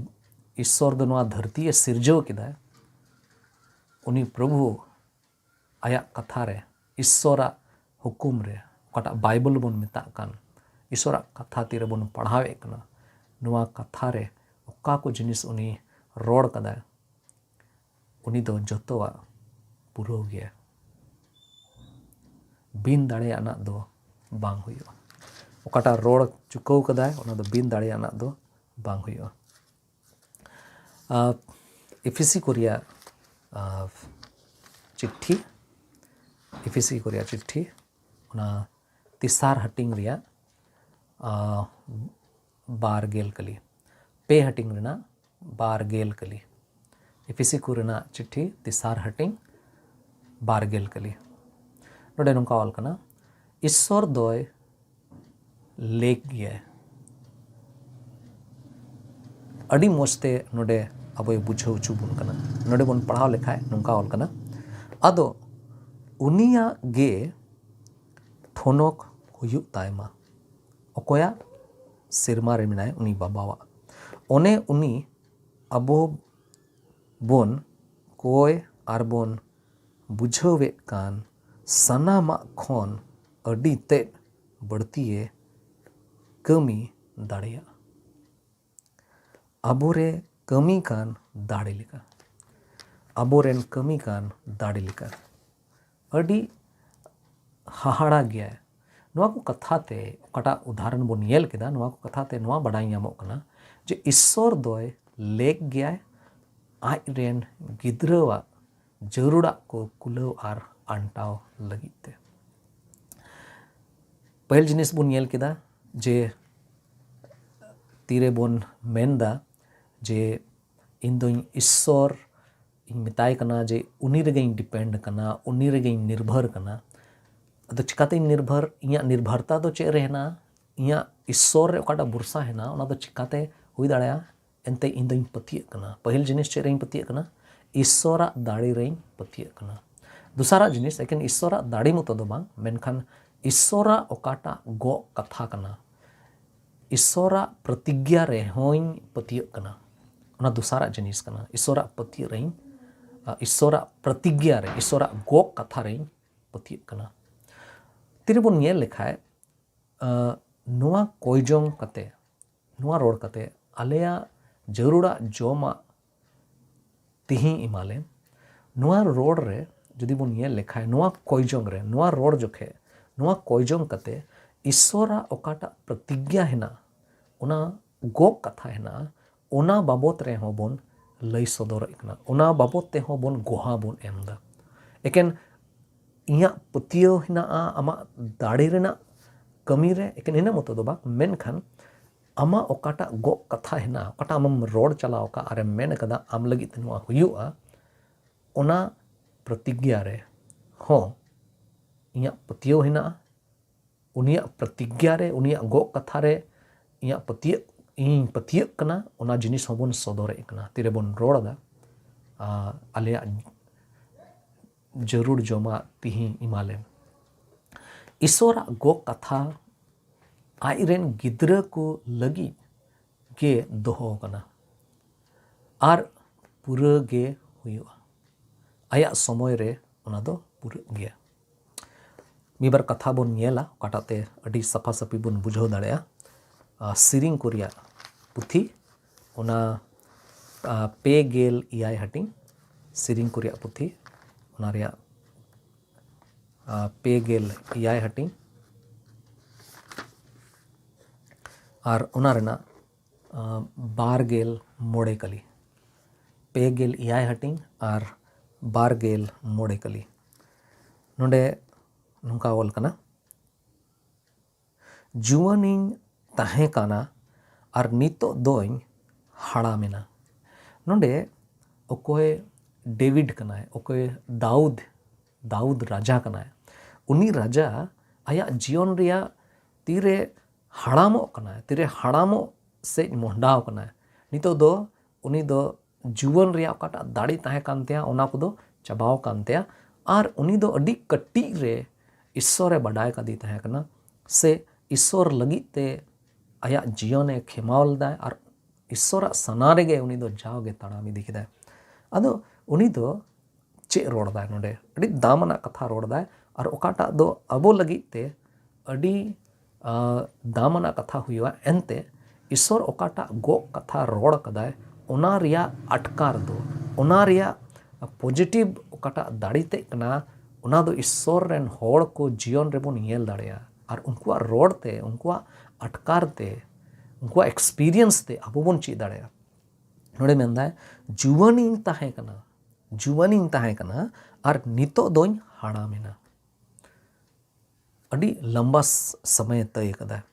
ᱤᱥᱚᱨ ᱫᱚ ᱱᱚᱣᱟ ᱫᱷᱟᱹᱨᱛᱤ ᱮ ᱥᱤᱨᱡᱟᱹᱣ ᱠᱮᱫᱟ, ᱩᱱᱤ ᱯᱨᱚᱵᱷᱩ ᱟᱭᱟᱜ ᱠᱟᱛᱷᱟ ᱨᱮ, ᱤᱥᱚᱨᱟᱜ ᱦᱩᱠᱩᱢ ᱨᱮ, ᱚᱠᱟᱴᱟᱜ ᱵᱟᱭᱵᱮᱞ ᱵᱚᱱ ᱢᱮᱛᱟᱜ ᱠᱟᱱ, ᱤᱥᱚᱨᱟᱜ ᱠᱟᱛᱷᱟ ᱛᱤᱨᱮᱵᱚᱱ ᱯᱟᱲᱦᱟᱣᱮᱫ ᱠᱟᱱᱟ, ᱱᱚᱣᱟ ᱠᱟᱛᱷᱟ ᱨᱮ ᱚᱠᱟ ᱠᱚ ᱡᱤᱱᱤᱥ ᱩᱱᱤ ᱨᱚᱲ ᱠᱟᱫᱟᱭ, ᱩᱱᱤ ᱫᱚ ᱡᱚᱛᱚᱣᱟᱜ ᱯᱩᱨᱟᱹᱣ ᱜᱮᱭᱟ᱾ ᱵᱤᱱ ᱫᱟᱲᱮᱭᱟᱱᱟᱜ ᱫᱚ ᱵᱟᱝ ᱦᱩᱭᱩᱜᱼᱟ᱾ ᱚᱠᱟᱴᱟᱜ ᱨᱚᱲ ᱪᱩᱠᱟᱹᱣ ᱠᱟᱫᱟᱭ, ᱚᱱᱟ ᱫᱚ ᱵᱤᱱ ᱫᱟᱲᱮᱭᱟᱱᱟᱜ ᱫᱚ ᱵᱟᱝ ᱦᱩᱭᱩᱜᱼᱟ᱾ ᱟᱨ ᱮᱯᱷᱤᱥᱤ ᱠᱚ ᱨᱮᱭᱟᱜ, ᱟᱨ ᱪᱤᱴᱷᱤ, ᱮᱯᱷᱤᱥᱤ ᱠᱚ ᱨᱮᱭᱟᱜ ᱪᱤᱴᱷᱤ, ᱚᱱᱟ ᱛᱮᱥᱟᱨ ᱦᱟᱹᱴᱤᱧ ᱨᱮᱭᱟᱜ, ᱟᱨ ᱵᱟᱨ ᱜᱮᱞ ᱠᱟᱹᱞᱤ, ᱯᱮ ᱦᱟᱹᱴᱤᱧ ᱨᱮᱱᱟᱜ ᱵᱟᱨ ᱜᱮᱞ ᱠᱟᱹᱞᱤ, ᱮᱯᱷᱤᱥᱤ ᱠᱚ ᱨᱮᱱᱟᱜ ᱪᱤᱴᱷᱤ ᱛᱮᱥᱟᱨ ᱦᱟᱹᱴᱤᱧ ᱵᱟᱨ ᱜᱮᱞ ᱠᱟᱹᱞᱤ᱾ ᱱᱚᱰᱮ ᱱᱚᱝᱠᱟ ᱚᱞ ᱠᱟᱱᱟ, ᱤᱥᱥᱚᱨ ᱫᱚᱭ ᱞᱮᱠ ᱜᱮᱭᱟᱭ, ᱟᱹᱰᱤ ᱢᱚᱡᱽ ᱛᱮ ᱱᱚᱰᱮ ᱟᱵᱚᱭ ᱵᱩᱡᱷᱟᱹᱣ ᱦᱚᱪᱚ ᱵᱚᱱ ᱠᱟᱱᱟ᱾ ᱱᱚᱰᱮ ᱵᱚᱱ ᱯᱟᱲᱦᱟᱣ ᱞᱮᱠᱷᱟᱡ ᱱᱚᱝᱠᱟ ᱚᱞ ᱠᱟᱱᱟ, ᱟᱫᱚ ᱩᱱᱤᱭᱟᱜ ᱜᱮ ᱴᱷᱚᱱᱚᱠ ᱦᱩᱭᱩᱜ ᱛᱟᱭ ᱢᱟ᱾ ᱚᱠᱚᱭᱟᱜ? ᱥᱮᱨᱢᱟ ᱨᱮ ᱢᱮᱱᱟᱭ ᱩᱱᱤ ᱵᱟᱵᱟᱣᱟᱜ᱾ ᱚᱱᱮ ᱩᱱᱤ ᱟᱵᱚ ᱵᱚᱱ ᱠᱚᱭ ᱟᱨ ᱵᱚᱱ ᱵᱩᱡᱷᱟᱹᱣᱮᱫ ᱠᱟᱱ ᱥᱟᱱᱟᱢᱟᱜ ᱠᱷᱚᱱ ᱟᱹᱰᱤ ᱛᱮᱫ ᱵᱟᱹᱲᱛᱤᱭᱮ ᱠᱟᱹᱢᱤ ᱫᱟᱲᱮᱭᱟᱜᱼᱟ᱾ ᱟᱵᱚᱨᱮ ᱠᱟᱹᱢᱤ ᱠᱟᱱ ᱫᱟᱲᱮ ᱞᱮᱠᱟ, ᱟᱵᱚᱨᱮᱱ ᱠᱟᱹᱢᱤ ᱠᱟᱱ ᱫᱟᱲᱮ ᱞᱮᱠᱟ᱾ ᱟᱹᱰᱤ ᱦᱟᱦᱟᱲᱟ ᱜᱮᱭᱟ᱾ ᱱᱚᱣᱟ ᱠᱚ ᱠᱟᱛᱷᱟ ᱛᱮ, ᱚᱠᱟᱴᱟᱜ ᱩᱫᱟᱦᱚᱨᱚᱱ ᱵᱚᱱ ᱧᱮᱞ ᱠᱮᱫᱟ, ᱱᱚᱣᱟ ᱠᱚ ᱠᱟᱛᱷᱟ ᱛᱮ ᱱᱚᱣᱟ ᱵᱟᱰᱟᱭ ᱧᱟᱢᱚᱜ ᱠᱟᱱᱟ ᱡᱮ ᱤᱥᱥᱚᱨ ᱫᱚᱭ ᱞᱮᱠ ᱜᱮᱭᱟᱭ, ᱟᱡ ᱨᱮᱱ ᱜᱤᱫᱽᱨᱟᱹᱣᱟᱜ ᱡᱟᱹᱨᱩᱲᱟᱜ ᱠᱚ ᱠᱩᱞᱟᱹᱣ ᱟᱨ ᱟᱱᱴᱟᱣ ᱞᱟᱹᱜᱤᱫ ᱛᱮ᱾ ᱯᱟᱹᱦᱤᱞ ᱡᱤᱱᱤᱥ ᱵᱚᱱ ᱧᱮᱞ ᱠᱮᱫᱟ ᱡᱮ ᱛᱤᱨᱮ ᱵᱚᱱ ᱢᱮᱱᱫᱟ ᱡᱮ ᱤᱧ ᱫᱚᱧ ᱤᱥᱥᱚᱨ ᱤᱧ ᱢᱮᱛᱟᱭ ᱠᱟᱱᱟ ᱡᱮ ᱩᱱᱤ ᱨᱮᱜᱮᱧ ᱰᱤᱯᱮᱱᱰ ᱠᱟᱱᱟ, ᱩᱱᱤ ᱨᱮᱜᱮᱧ ᱱᱤᱨᱵᱷᱚᱨ ᱠᱟᱱᱟ᱾ ᱟᱫᱚ ᱪᱤᱠᱟᱛᱮᱧ ᱱᱤᱨᱵᱷᱚᱨ? ᱤᱧᱟᱹᱜ ᱱᱤᱨᱵᱷᱚᱨᱛᱟ ᱫᱚ ᱪᱮᱫ ᱨᱮ ᱦᱮᱱᱟᱜᱼᱟ? ᱤᱧᱟᱹᱜ ᱤᱥᱥᱚᱨ ᱨᱮ ᱚᱠᱟᱴᱟᱜ ᱵᱷᱚᱨᱥᱟ ᱦᱮᱱᱟᱜᱼᱟ, ᱚᱱᱟ ᱫᱚ ᱪᱤᱠᱟᱛᱮ ᱦᱩᱭ ᱫᱟᱲᱮᱭᱟᱜᱼᱟ? ᱮᱱᱛᱮ ᱤᱧ ᱫᱚᱧ ᱯᱟᱹᱛᱭᱟᱹᱜ ᱠᱟᱱᱟ᱾ ᱯᱟᱹᱦᱤᱞ ᱡᱤᱱᱤᱥ ᱪᱮᱫ ᱨᱮᱧ ᱯᱟᱹᱛᱭᱟᱹᱜ ᱠᱟᱱᱟ? ᱤᱥᱥᱚᱨᱟᱜ ᱫᱟᱲᱮ ᱨᱮᱧ ᱯᱟᱹᱛᱭᱟᱹᱜ ᱠᱟᱱᱟ᱾ ᱫᱚᱥᱟᱨᱟᱜ ᱡᱤᱱᱤᱥ, ᱮᱠᱮᱱ ᱤᱥᱥᱚᱨᱟᱜ ᱫᱟᱲᱮ ᱢᱚᱛᱚ ᱫᱚ ᱵᱟᱝ, ᱢᱮᱱᱠᱷᱟᱱ ᱤᱥᱥᱚᱨᱟᱜ ᱚᱠᱟᱴᱟᱜ ᱜᱚᱜ ᱠᱟᱛᱷᱟ ᱠᱟᱱᱟ, ᱤᱥᱥᱚᱨᱟᱜ ᱯᱨᱚᱛᱤᱜᱽᱧᱟ ᱨᱮᱦᱚᱸᱧ ᱯᱟᱹᱛᱭᱟᱹᱜ ᱠᱟᱱᱟ᱾ ᱚᱱᱟ ᱫᱚᱥᱟᱨᱟᱜ ᱡᱤᱱᱤᱥ ᱠᱟᱱᱟ᱾ ᱤᱥᱥᱚᱨᱟᱜ ᱯᱟᱹᱛᱭᱟᱹᱜ ᱨᱮᱧ, ᱟ, ᱤᱥᱥᱚᱨᱟᱜ ᱯᱨᱚᱛᱤᱜᱽᱧᱟ ᱨᱮ, ᱤᱥᱥᱚᱨᱟᱜ ᱜᱚᱜ ᱠᱟᱛᱷᱟ ᱨᱮᱧ ᱯᱟᱹᱛᱭᱟᱹᱜ ᱠᱟᱱᱟ᱾ ᱛᱤᱨᱮᱵᱚᱱ ᱧᱮᱞ ᱞᱮᱠᱷᱟᱡ, ᱟ, ᱱᱚᱣᱟ ᱠᱚᱭ ᱡᱚᱝ ᱠᱟᱛᱮ, ᱱᱚᱣᱟ ᱨᱚᱲ ᱠᱟᱛᱮ, ᱟᱞᱮᱭᱟᱜ ᱡᱟᱹᱨᱩᱲᱟᱜ ᱡᱚᱢᱟᱜ ᱛᱤᱦᱤᱧ ᱮᱢᱟᱞᱮᱢ᱾ ᱱᱚᱣᱟ ᱨᱚᱲ ᱨᱮ ᱡᱩᱫᱤ ᱵᱚᱱ ᱧᱮᱞ ᱞᱮᱠᱷᱟᱡ, ᱱᱚᱣᱟ ᱠᱚᱭ ᱡᱚᱝ ᱨᱮ, ᱱᱚᱣᱟ ᱨᱚᱲ ᱡᱚᱠᱷᱮᱡ, ᱱᱚᱣᱟ ᱠᱚᱭ ᱡᱚᱝ ᱠᱟᱛᱮ ᱤᱥᱥᱚᱨᱟᱜ ᱚᱠᱟᱴᱟᱜ ᱯᱨᱚᱛᱤᱜᱽᱧᱟ ᱦᱮᱱᱟᱜᱼᱟ, ᱚᱱᱟ ᱜᱚᱜ ᱠᱟᱛᱷᱟ ᱦᱮᱱᱟᱜᱼᱟ, ᱚᱱᱟ ᱵᱟᱵᱚᱛ ᱨᱮᱦᱚᱸ ᱵᱚᱱ ᱞᱟᱹᱭ ᱥᱚᱫᱚᱨᱮᱫ ᱠᱟᱱᱟ, ᱚᱱᱟ ᱵᱟᱵᱚᱛ ᱛᱮᱦᱚᱸ ᱵᱚᱱ ᱜᱚᱦᱟ ᱵᱚᱱ ᱮᱢ ᱮᱫᱟ᱾ ᱮᱠᱮᱱ ᱤᱧᱟᱹᱜ ᱯᱟᱹᱛᱭᱟᱹᱣ ᱦᱮᱱᱟᱜᱼᱟ ᱟᱢᱟᱜ ᱫᱟᱲᱮ ᱨᱮᱱᱟᱜ ᱠᱟᱹᱢᱤ ᱨᱮ, ᱮᱠᱮᱱ ᱤᱱᱟᱹ ᱢᱚᱛᱚ ᱫᱚ ᱵᱟᱝ, ᱢᱮᱱᱠᱷᱟᱱ ᱟᱢᱟᱜ ᱚᱠᱟᱴᱟᱜ ᱜᱚᱜ ᱠᱟᱛᱷᱟ ᱦᱮᱱᱟᱜᱼᱟ, ᱚᱠᱟᱴᱟᱜ ᱟᱢᱮᱢ ᱨᱚᱲ ᱪᱟᱞᱟᱣ ᱟᱠᱟᱫ ᱟᱨᱮᱢ ᱢᱮᱱ ᱟᱠᱟᱫᱟ ᱟᱢ ᱞᱟᱹᱜᱤᱫ ᱛᱮ ᱱᱚᱣᱟ ᱦᱩᱭᱩᱜᱼᱟ, ᱚᱱᱟ ᱯᱨᱚᱛᱤᱜᱽᱧᱟ ᱨᱮ ᱦᱚᱸ ᱤᱧᱟᱹᱜ ᱯᱟᱹᱛᱭᱟᱹᱣ ᱦᱮᱱᱟᱜᱼᱟ᱾ ᱩᱱᱤᱭᱟᱜ ᱯᱨᱚᱛᱤᱜᱽᱧᱟ ᱨᱮ, ᱩᱱᱤᱭᱟᱜ ᱜᱚᱜ ᱠᱟᱛᱷᱟ ᱨᱮ ᱤᱧᱟᱹᱜ ᱯᱟᱹᱛᱭᱟᱹᱜ ᱤᱧ ᱯᱟᱹᱛᱭᱟᱹᱜ ᱠᱟᱱᱟ, ᱚᱱᱟ ᱡᱤᱱᱤᱥ ᱦᱚᱸᱵᱚᱱ ᱥᱚᱫᱚᱨᱮᱫ ᱠᱟᱱᱟ᱾ ᱛᱤᱨᱮᱵᱚᱱ ᱨᱚᱲ ᱮᱫᱟ, ᱟᱞᱮᱭᱟᱜ ᱡᱟᱹᱨᱩᱲ ᱡᱚᱢᱟᱜ ᱛᱤᱦᱤᱧ ᱮᱢᱟᱞᱮᱢ᱾ ᱤᱥᱚᱨᱟᱜ ᱜᱚᱜ ᱠᱟᱛᱷᱟ ᱟᱡᱨᱮᱱ ᱜᱤᱫᱽᱨᱟᱹ ᱠᱚ ᱞᱟᱹᱜᱤᱫ ᱜᱮ ᱫᱚᱦᱚ ᱟᱠᱟᱱᱟ ᱟᱨ ᱯᱩᱨᱟᱹ ᱜᱮ ᱦᱩᱭᱩᱜᱼᱟ᱾ ᱟᱭᱟᱜ ᱥᱚᱢᱚᱭ ᱨᱮ ᱚᱱᱟ ᱫᱚ ᱯᱩᱨᱟᱹᱜ ᱜᱮᱭᱟ᱾ ᱢᱤᱫ ᱵᱟᱨ ᱠᱟᱛᱷᱟ ᱵᱚᱱ ᱧᱮᱞᱟ, ᱚᱠᱟᱴᱟᱜ ᱛᱮ ᱟᱹᱰᱤ ᱥᱟᱯᱷᱟ ᱥᱟᱹᱯᱷᱤ ᱵᱚᱱ ᱵᱩᱡᱷᱟᱹᱣ ᱫᱟᱲᱮᱭᱟᱜᱼᱟ᱾ ᱥᱮᱨᱮᱧ ᱠᱚ ᱨᱮᱭᱟᱜ ᱯᱩᱛᱷᱤ, ᱚᱱᱟ ᱯᱮ ᱜᱮᱞ ᱮᱭᱟᱭ ᱦᱟᱹᱴᱤᱧ, ᱥᱮᱨᱮᱧ ᱠᱚ ᱨᱮᱭᱟᱜ ᱯᱩᱛᱷᱤ, ᱚᱱᱟ ᱨᱮᱭᱟᱜ ᱯᱮ ᱜᱮᱞ ᱮᱭᱟᱭ ᱦᱟᱹᱴᱤᱧ ᱟᱨ ᱚᱱᱟ ᱨᱮᱱᱟᱜ ᱵᱟᱨ ᱜᱮᱞ ᱢᱚᱬᱮ ᱠᱟᱹᱞᱤ᱾ ᱯᱮ ᱜᱮᱞ ᱮᱭᱟᱭ ᱦᱟᱹᱴᱤᱧ ᱟᱨ ᱵᱟᱨ ᱜᱮᱞ ᱢᱚᱬᱮ ᱠᱟᱹᱞᱤ᱾ ᱱᱚᱰᱮ ᱱᱚᱝᱠᱟ ᱚᱞ ᱠᱟᱱᱟ, ᱡᱩᱣᱟᱹᱱᱤᱧ ᱛᱟᱦᱮᱸ ᱠᱟᱱᱟ ᱟᱨ ᱱᱤᱛᱚᱜ ᱫᱚᱧ ᱦᱟᱲᱟᱢᱮᱱᱟ᱾ ᱱᱚᱰᱮ ᱚᱠᱚᱭ ᱰᱮᱵᱤᱰ ᱠᱟᱱᱟᱭ, ᱚᱠᱚᱭ ᱫᱟᱣᱩᱫ, ᱫᱟᱣᱩᱫ ᱨᱟᱡᱟ ᱠᱟᱱᱟᱭ, ᱩᱱᱤ ᱨᱟᱡᱟ ᱟᱭᱟᱜ ᱡᱤᱭᱚᱱ ᱨᱮᱭᱟᱜ ᱛᱤᱨᱮ ᱦᱟᱲᱟᱢᱚᱜ ᱠᱟᱱᱟᱭ, ᱛᱤᱨᱮ ᱦᱟᱲᱟᱢᱚᱜ ᱥᱮᱫ ᱢᱚᱦᱰᱟᱣ ᱠᱟᱱᱟᱭ, ᱱᱤᱛᱚᱜ ᱫᱚ ᱩᱱᱤ ᱫᱚ ᱡᱩᱣᱟᱹᱱ ᱨᱮᱭᱟᱜ ᱚᱠᱟᱴᱟᱜ ᱫᱟᱲᱮ ᱛᱟᱦᱮᱸ ᱠᱟᱱ ᱛᱟᱭᱟ, ᱚᱱᱟ ᱠᱚᱫᱚ ᱪᱟᱵᱟᱣ ᱠᱟᱱ ᱛᱟᱭᱟ᱾ ᱟᱨ ᱩᱱᱤ ᱫᱚ ᱟᱹᱰᱤ ᱠᱟᱹᱴᱤᱡ ᱨᱮ ᱤᱥᱥᱚᱨᱮ ᱵᱟᱰᱟᱭ ᱠᱟᱫᱮ ᱛᱟᱦᱮᱸ ᱠᱟᱱᱟ, ᱥᱮ ᱤᱥᱥᱚᱨ ᱞᱟᱹᱜᱤᱫ ᱛᱮ ᱟᱭᱟᱜ ᱡᱤᱭᱚᱱᱮ ᱠᱷᱮᱢᱟᱣ ᱞᱮᱫᱟᱭ ᱟᱨ ᱤᱥᱥᱚᱨᱟᱜ ᱥᱟᱱᱟ ᱨᱮᱜᱮ ᱩᱱᱤ ᱫᱚ ᱡᱟᱣᱜᱮ ᱛᱟᱲᱟᱢ ᱤᱫᱤ ᱠᱮᱫᱟᱭ᱾ ᱟᱫᱚ ᱩᱱᱤ ᱫᱚ ᱪᱮᱫ ᱨᱚᱲ ᱫᱟᱭ ᱱᱚᱰᱮ? ᱟᱹᱰᱤ ᱫᱟᱢᱟᱱᱟᱜ ᱠᱟᱛᱷᱟ ᱨᱚᱲ ᱫᱟᱭ, ᱟᱨ ᱚᱠᱟᱴᱟᱜ ᱫᱚ ᱟᱵᱚ ᱞᱟᱹᱜᱤᱫ ᱛᱮ ᱟᱹᱰᱤ, ᱟ, ᱫᱟᱢᱟᱱᱟᱜ ᱠᱟᱛᱷᱟ ᱦᱩᱭᱩᱜᱼᱟ᱾ ᱮᱱᱛᱮ ᱤᱥᱥᱚᱨ ᱚᱠᱟᱴᱟᱜ ᱜᱚᱜ ᱠᱟᱛᱷᱟ ᱨᱚᱲ ᱠᱟᱫᱟᱭ, ᱚᱱᱟ ᱨᱮᱭᱟᱜ ᱟᱴᱠᱟᱨ ᱫᱚ, ᱚᱱᱟ ᱨᱮᱭᱟᱜ positive ᱚᱠᱟᱴᱟᱜ ᱫᱟᱲᱮ ᱛᱮᱫ ᱠᱟᱱᱟ, ᱚᱱᱟ ᱫᱚ ᱤᱥᱥᱚᱨ ᱨᱮᱱ ᱦᱚᱲ ᱠᱚ ᱡᱤᱭᱚᱱ ᱨᱮᱵᱚᱱ ᱧᱮᱞ ᱫᱟᱲᱮᱭᱟᱜᱼᱟ᱾ ᱟᱨ ᱩᱱᱠᱩᱣᱟᱜ ᱨᱚᱲ ᱛᱮ, ᱩᱱᱠᱩᱣᱟᱜ ᱟᱴᱠᱟᱨ ᱛᱮ, ᱩᱱᱠᱩᱣᱟᱜ experience ᱛᱮ ᱟᱵᱚ ᱵᱚᱱ ᱪᱮᱫ ᱫᱟᱲᱮᱭᱟᱜᱼᱟ᱾ ᱱᱚᱰᱮ ᱢᱮᱱᱫᱟᱭ, ᱡᱩᱣᱟᱹᱱᱤᱧ ᱛᱟᱦᱮᱸ ᱠᱟᱱᱟ, ᱡᱩᱣᱟᱹᱱᱤᱧ ᱛᱟᱦᱮᱸ ᱠᱟᱱᱟ ᱟᱨ ᱱᱤᱛᱚᱜ ᱫᱚᱧ ᱦᱟᱲᱟᱢᱮᱱᱟ᱾ ᱟᱹᱰᱤ ᱞᱟᱢᱵᱟ ᱥ-, ᱥᱚᱢᱚᱭᱮ ᱛᱟᱹᱭ ᱠᱟᱫᱟ᱾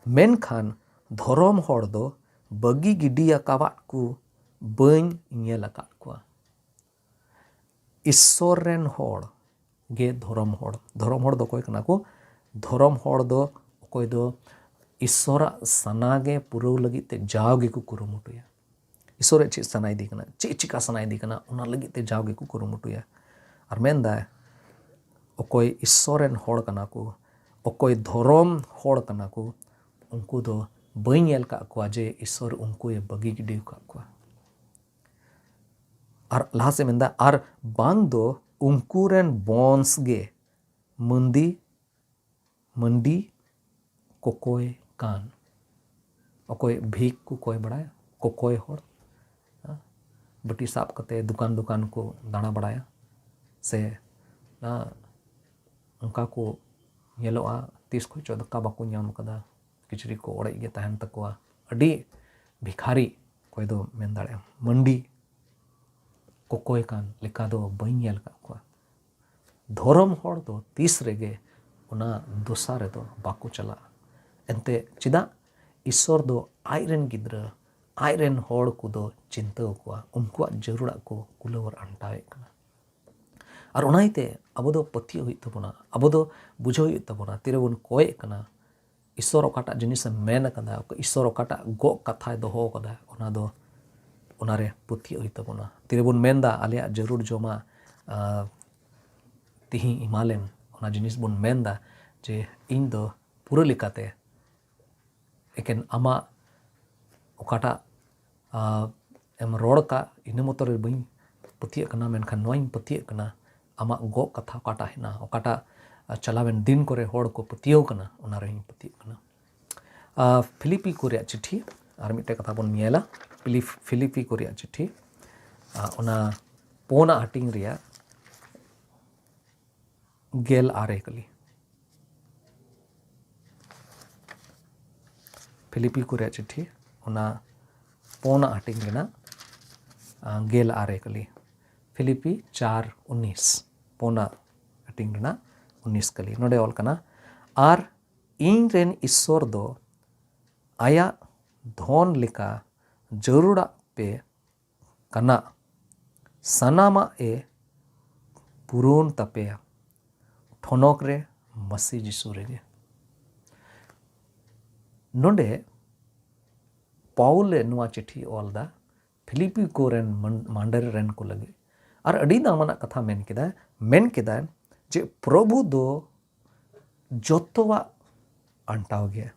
ᱢᱮᱱᱠᱷᱟᱱ ᱫᱷᱚᱨᱚᱢ ᱦᱚᱲ ᱫᱚ ᱵᱟᱹᱜᱤ ᱜᱤᱰᱤ ᱟᱠᱟᱣᱟᱫ ᱠᱚ ᱵᱟᱹᱧ ᱧᱮᱞ ᱟᱠᱟᱫ ᱠᱚᱣᱟ᱾ ᱤᱥᱥᱚᱨ ᱨᱮᱱ ᱦᱚᱲ ᱜᱮ ᱫᱷᱚᱨᱚᱢ ᱦᱚᱲ᱾ ᱫᱷᱚᱨᱚᱢ ᱦᱚᱲ ᱫᱚ ᱚᱠᱚᱭ ᱠᱟᱱᱟ ᱠᱚ? ᱫᱷᱚᱨᱚᱢ ᱦᱚᱲ ᱫᱚ ᱚᱠᱚᱭ ᱫᱚ ᱤᱥᱥᱚᱨᱟᱜ ᱥᱟᱱᱟ ᱜᱮ ᱯᱩᱨᱟᱹᱣ ᱞᱟᱹᱜᱤᱫ ᱛᱮ ᱡᱟᱣ ᱜᱮᱠᱚ ᱠᱩᱨᱩᱢᱩᱴᱩᱭᱟ᱾ ᱤᱥᱥᱚᱨᱟᱜ ᱪᱮᱫ ᱥᱟᱱᱟᱭᱮᱫᱮ ᱠᱟᱱᱟ, ᱪᱮᱫ ᱪᱤᱠᱟ ᱥᱟᱱᱟᱭᱮᱫᱮ ᱠᱟᱱᱟ, ᱚᱱᱟ ᱞᱟᱹᱜᱤᱫ ᱛᱮ ᱡᱟᱣ ᱜᱮᱠᱚ ᱠᱩᱨᱩᱢᱩᱴᱩᱭᱟ᱾ ᱟᱨ ᱢᱮᱱᱫᱟᱭ, ᱚᱠᱚᱭ ᱤᱥᱥᱚᱨ ᱨᱮᱱ ᱦᱚᱲ ᱠᱟᱱᱟ ᱠᱚ, ᱚᱠᱚᱭ ᱫᱷᱚᱨᱚᱢ ᱦᱚᱲ ᱠᱟᱱᱟ ᱠᱚ, ᱩᱱᱠᱩ ᱫᱚ ᱵᱟᱹᱧ ᱧᱮᱞ ᱠᱟᱜ ᱠᱚᱣᱟ ᱡᱮ ᱤᱥᱥᱚᱨ ᱩᱱᱠᱩᱭ ᱵᱟᱹᱜᱤ ᱜᱤᱰᱤ ᱟᱠᱟᱫ ᱠᱚᱣᱟ᱾ ᱟᱨ ᱞᱟᱦᱟ ᱥᱮᱫ ᱢᱮᱱᱫᱟ, ᱟᱨ ᱵᱟᱝ ᱫᱚ ᱩᱱᱠᱩ ᱨᱮᱱ ᱵᱚᱝᱥ ᱜᱮ ᱢᱟᱹᱱᱫᱤ ᱢᱟᱹᱱᱰᱤ ᱠᱚᱠᱚᱭ ᱠᱟᱱ, ᱚᱠᱚᱭ ᱵᱷᱤᱠ ᱠᱚ ᱠᱚᱭ ᱵᱟᱲᱟᱭᱟ, ᱠᱚᱠᱚᱭ ᱦᱚᱲ, ᱦᱮᱸ, ᱵᱟᱹᱴᱤ ᱥᱟᱵ ᱠᱟᱛᱮ ᱫᱚᱠᱟᱱ ᱫᱚᱠᱟᱱ ᱠᱚ ᱫᱟᱬᱟ ᱵᱟᱲᱟᱭᱟ, ᱥᱮ, ᱦᱮᱸ, ᱚᱱᱠᱟ ᱠᱚ ᱧᱮᱞᱚᱜᱼᱟ, ᱛᱤᱥ ᱠᱷᱚᱱ ᱪᱚ ᱫᱟᱠᱟ ᱵᱟᱠᱚ ᱧᱟᱢ ᱠᱟᱫᱟ, ᱠᱤᱪᱨᱤᱡ ᱠᱚ ᱚᱲᱮᱡ ᱜᱮ ᱛᱟᱦᱮᱱ ᱛᱟᱠᱚᱣᱟ, ᱟᱹᱰᱤ ᱵᱷᱤᱠᱷᱟᱨᱤ ᱚᱠᱚᱭ ᱫᱚ ᱢᱮᱱ ᱫᱟᱲᱮᱭᱟᱜᱼᱟ, ᱢᱟᱹᱱᱰᱤ ᱠᱚᱠᱚᱭ ᱠᱟᱱ ᱞᱮᱠᱟ ᱫᱚ ᱵᱟᱹᱧ ᱧᱮᱞ ᱟᱠᱟᱫ ᱠᱚᱣᱟ᱾ ᱫᱷᱚᱨᱚᱢ ᱦᱚᱲ ᱫᱚ ᱛᱤᱥ ᱨᱮᱜᱮ ᱚᱱᱟ ᱫᱚᱥᱟ ᱨᱮᱫᱚ ᱵᱟᱠᱚ ᱪᱟᱞᱟᱜᱼᱟ᱾ ᱮᱱᱛᱮ ᱪᱮᱫᱟᱜ? ᱤᱥᱥᱚᱨ ᱫᱚ ᱟᱡ ᱨᱮᱱ ᱜᱤᱫᱽᱨᱟᱹ, ᱟᱡ ᱨᱮᱱ ᱦᱚᱲ ᱠᱚᱫᱚ ᱪᱤᱱᱛᱟᱹ ᱟᱠᱚᱣᱟ, ᱩᱱᱠᱩᱣᱟᱜ ᱡᱟᱹᱨᱩᱲᱟᱜ ᱠᱚ ᱠᱩᱞᱟᱹᱣ ᱟᱨ ᱟᱱᱴᱟᱣᱮᱫ ᱠᱟᱱᱟ᱾ ᱟᱨ ᱚᱱᱟ ᱤᱭᱟᱹᱛᱮ ᱟᱵᱚ ᱫᱚ ᱯᱟᱹᱛᱭᱟᱹᱣ ᱦᱩᱭᱩᱜ ᱛᱟᱵᱚᱱᱟ, ᱟᱵᱚ ᱫᱚ ᱵᱩᱡᱷᱟᱹᱣ ᱦᱩᱭᱩᱜ ᱛᱟᱵᱚᱱᱟ, ᱛᱤᱨᱮᱵᱚᱱ ᱠᱚᱭᱮᱫ ᱠᱟᱱᱟ, ᱤᱥᱥᱚᱨ ᱚᱠᱟᱴᱟᱜ ᱡᱤᱱᱤᱥᱮ ᱢᱮᱱ ᱟᱠᱟᱫᱟ, ᱤᱥᱥᱚᱨ ᱚᱠᱟᱴᱟᱜ ᱜᱚᱜ ᱠᱟᱛᱷᱟᱭ ᱫᱚᱦᱚ ᱟᱠᱟᱫᱟ, ᱚᱱᱟ ᱫᱚ, ᱚᱱᱟᱨᱮ ᱯᱟᱹᱛᱭᱟᱹᱣ ᱦᱩᱭᱩᱜ ᱛᱟᱵᱚᱱᱟ᱾ ᱛᱤᱨᱮᱵᱚᱱ ᱢᱮᱱᱫᱟ ᱟᱞᱮᱭᱟᱜ ᱡᱟᱹᱨᱩᱲ ᱡᱚᱢᱟᱜ, ᱟᱸ, ᱛᱤᱦᱤᱧ ᱮᱢᱟᱞᱮᱢ, ᱚᱱᱟ ᱡᱤᱱᱤᱥ ᱵᱚᱱ ᱢᱮᱱᱫᱟ ᱡᱮ ᱤᱧ ᱫᱚ ᱯᱩᱨᱟᱹ ᱞᱮᱠᱟᱛᱮ ᱮᱠᱮᱱ ᱟᱢᱟᱜ ᱚᱠᱟᱴᱟᱜ, ᱟᱸ, ᱮᱢ ᱨᱚᱲ ᱠᱟᱜ, ᱤᱱᱟᱹ ᱢᱚᱛᱚ ᱨᱮ ᱵᱟᱹᱧ ᱯᱟᱹᱛᱭᱟᱹᱜ ᱠᱟᱱᱟ, ᱢᱮᱱᱠᱷᱟᱱ ᱱᱚᱣᱟᱧ ᱯᱟᱹᱛᱭᱟᱹᱜ ᱠᱟᱱᱟ, ᱟᱢᱟᱜ ᱜᱚᱜ ᱠᱟᱛᱷᱟ ᱚᱠᱟᱴᱟᱜ ᱦᱮᱱᱟᱜᱼᱟ, ᱚᱠᱟᱴᱟᱜ, ᱟᱸ, ᱪᱟᱞᱟᱣᱮᱱ ᱫᱤᱱ ᱠᱚᱨᱮ ᱦᱚᱲ ᱠᱚ ᱯᱟᱹᱛᱭᱟᱹᱣ ᱠᱟᱱᱟ, ᱚᱱᱟ ᱨᱮᱦᱚᱸᱧ ᱯᱟᱹᱛᱭᱟᱹᱜ ᱠᱟᱱᱟ᱾ ᱟᱸ, ᱯᱷᱤᱞᱤᱯᱤ ᱠᱚ ᱨᱮᱭᱟᱜ ᱪᱤᱴᱷᱤ, ᱟᱨ ᱢᱤᱫᱴᱮᱡ ᱠᱟᱛᱷᱟ ᱵᱚᱱ ᱧᱮᱞᱟ, ᱯᱷᱤᱞᱤᱯ-, ᱯᱷᱤᱞᱤᱯᱤ ᱠᱚ ᱨᱮᱭᱟᱜ ᱪᱤᱴᱷᱤ, ᱟᱸ, ᱚᱱᱟ ᱯᱳᱱᱟᱜ ᱦᱟᱹᱴᱤᱧ ᱨᱮᱭᱟᱜ ᱜᱮᱞ ᱟᱨᱮ ᱠᱟᱹᱞᱤ᱾ ᱯᱷᱤᱞᱤᱯᱤ ᱠᱚ ᱨᱮᱭᱟᱜ ᱪᱤᱴᱷᱤ, ᱚᱱᱟ ᱯᱳᱱᱟᱜ ᱦᱟᱹᱴᱤᱧ ᱨᱮᱱᱟᱜ, ᱟᱸ, ᱜᱮᱞ ᱟᱨᱮ ᱠᱟᱹᱞᱤ᱾ ᱯᱷᱤᱞᱤᱯᱤ ᱪᱟᱨ ᱩᱱᱤᱥ, ᱯᱳᱱᱟᱜ ᱦᱟᱹᱴᱤᱧ ᱨᱮᱱᱟᱜ ᱩᱱᱤᱥ ᱠᱟᱹᱞᱤ᱾ ᱱᱚᱰᱮ ᱚᱞ ᱠᱟᱱᱟ, ᱟᱨ ᱤᱧ ᱨᱮᱱ ᱤᱥᱥᱚᱨ ᱫᱚ ᱟᱭᱟᱜ ᱫᱷᱚᱱ ᱞᱮᱠᱟ ᱡᱟᱹᱨᱩᱲᱟᱜ ᱯᱮ ᱠᱟᱱᱟ, ᱥᱟᱱᱟᱢᱟᱜ ᱮ ᱯᱩᱨᱩᱱ ᱛᱟᱯᱮᱭᱟ ᱴᱷᱚᱱᱚᱠ ᱨᱮ ᱢᱟᱹᱥᱤ ᱡᱤᱥᱩ ᱨᱮᱜᱮ᱾ ᱱᱚᱰᱮ ᱯᱟᱣᱩᱞ ᱮ ᱱᱚᱣᱟ ᱪᱤᱴᱷᱤ ᱚᱞ ᱫᱟ ᱯᱷᱤᱞᱤᱯᱤ ᱠᱚ ᱨᱮᱱ ᱢᱟᱱ-, ᱢᱟᱱᱰᱟᱨᱤ ᱨᱮᱱ ᱠᱚ ᱞᱟᱹᱜᱤᱫ᱾ ᱟᱨ ᱟᱹᱰᱤ ᱫᱟᱢᱟᱱᱟᱜ ᱠᱟᱛᱷᱟ ᱢᱮᱱ ᱠᱮᱫᱟᱭ, ᱢᱮᱱ ᱠᱮᱫᱟᱭ ᱡᱮ ᱯᱨᱚᱵᱷᱩ ᱫᱚ ᱡᱚᱛᱚᱣᱟᱜ ᱟᱱᱴᱟᱣ ᱜᱮᱭᱟ,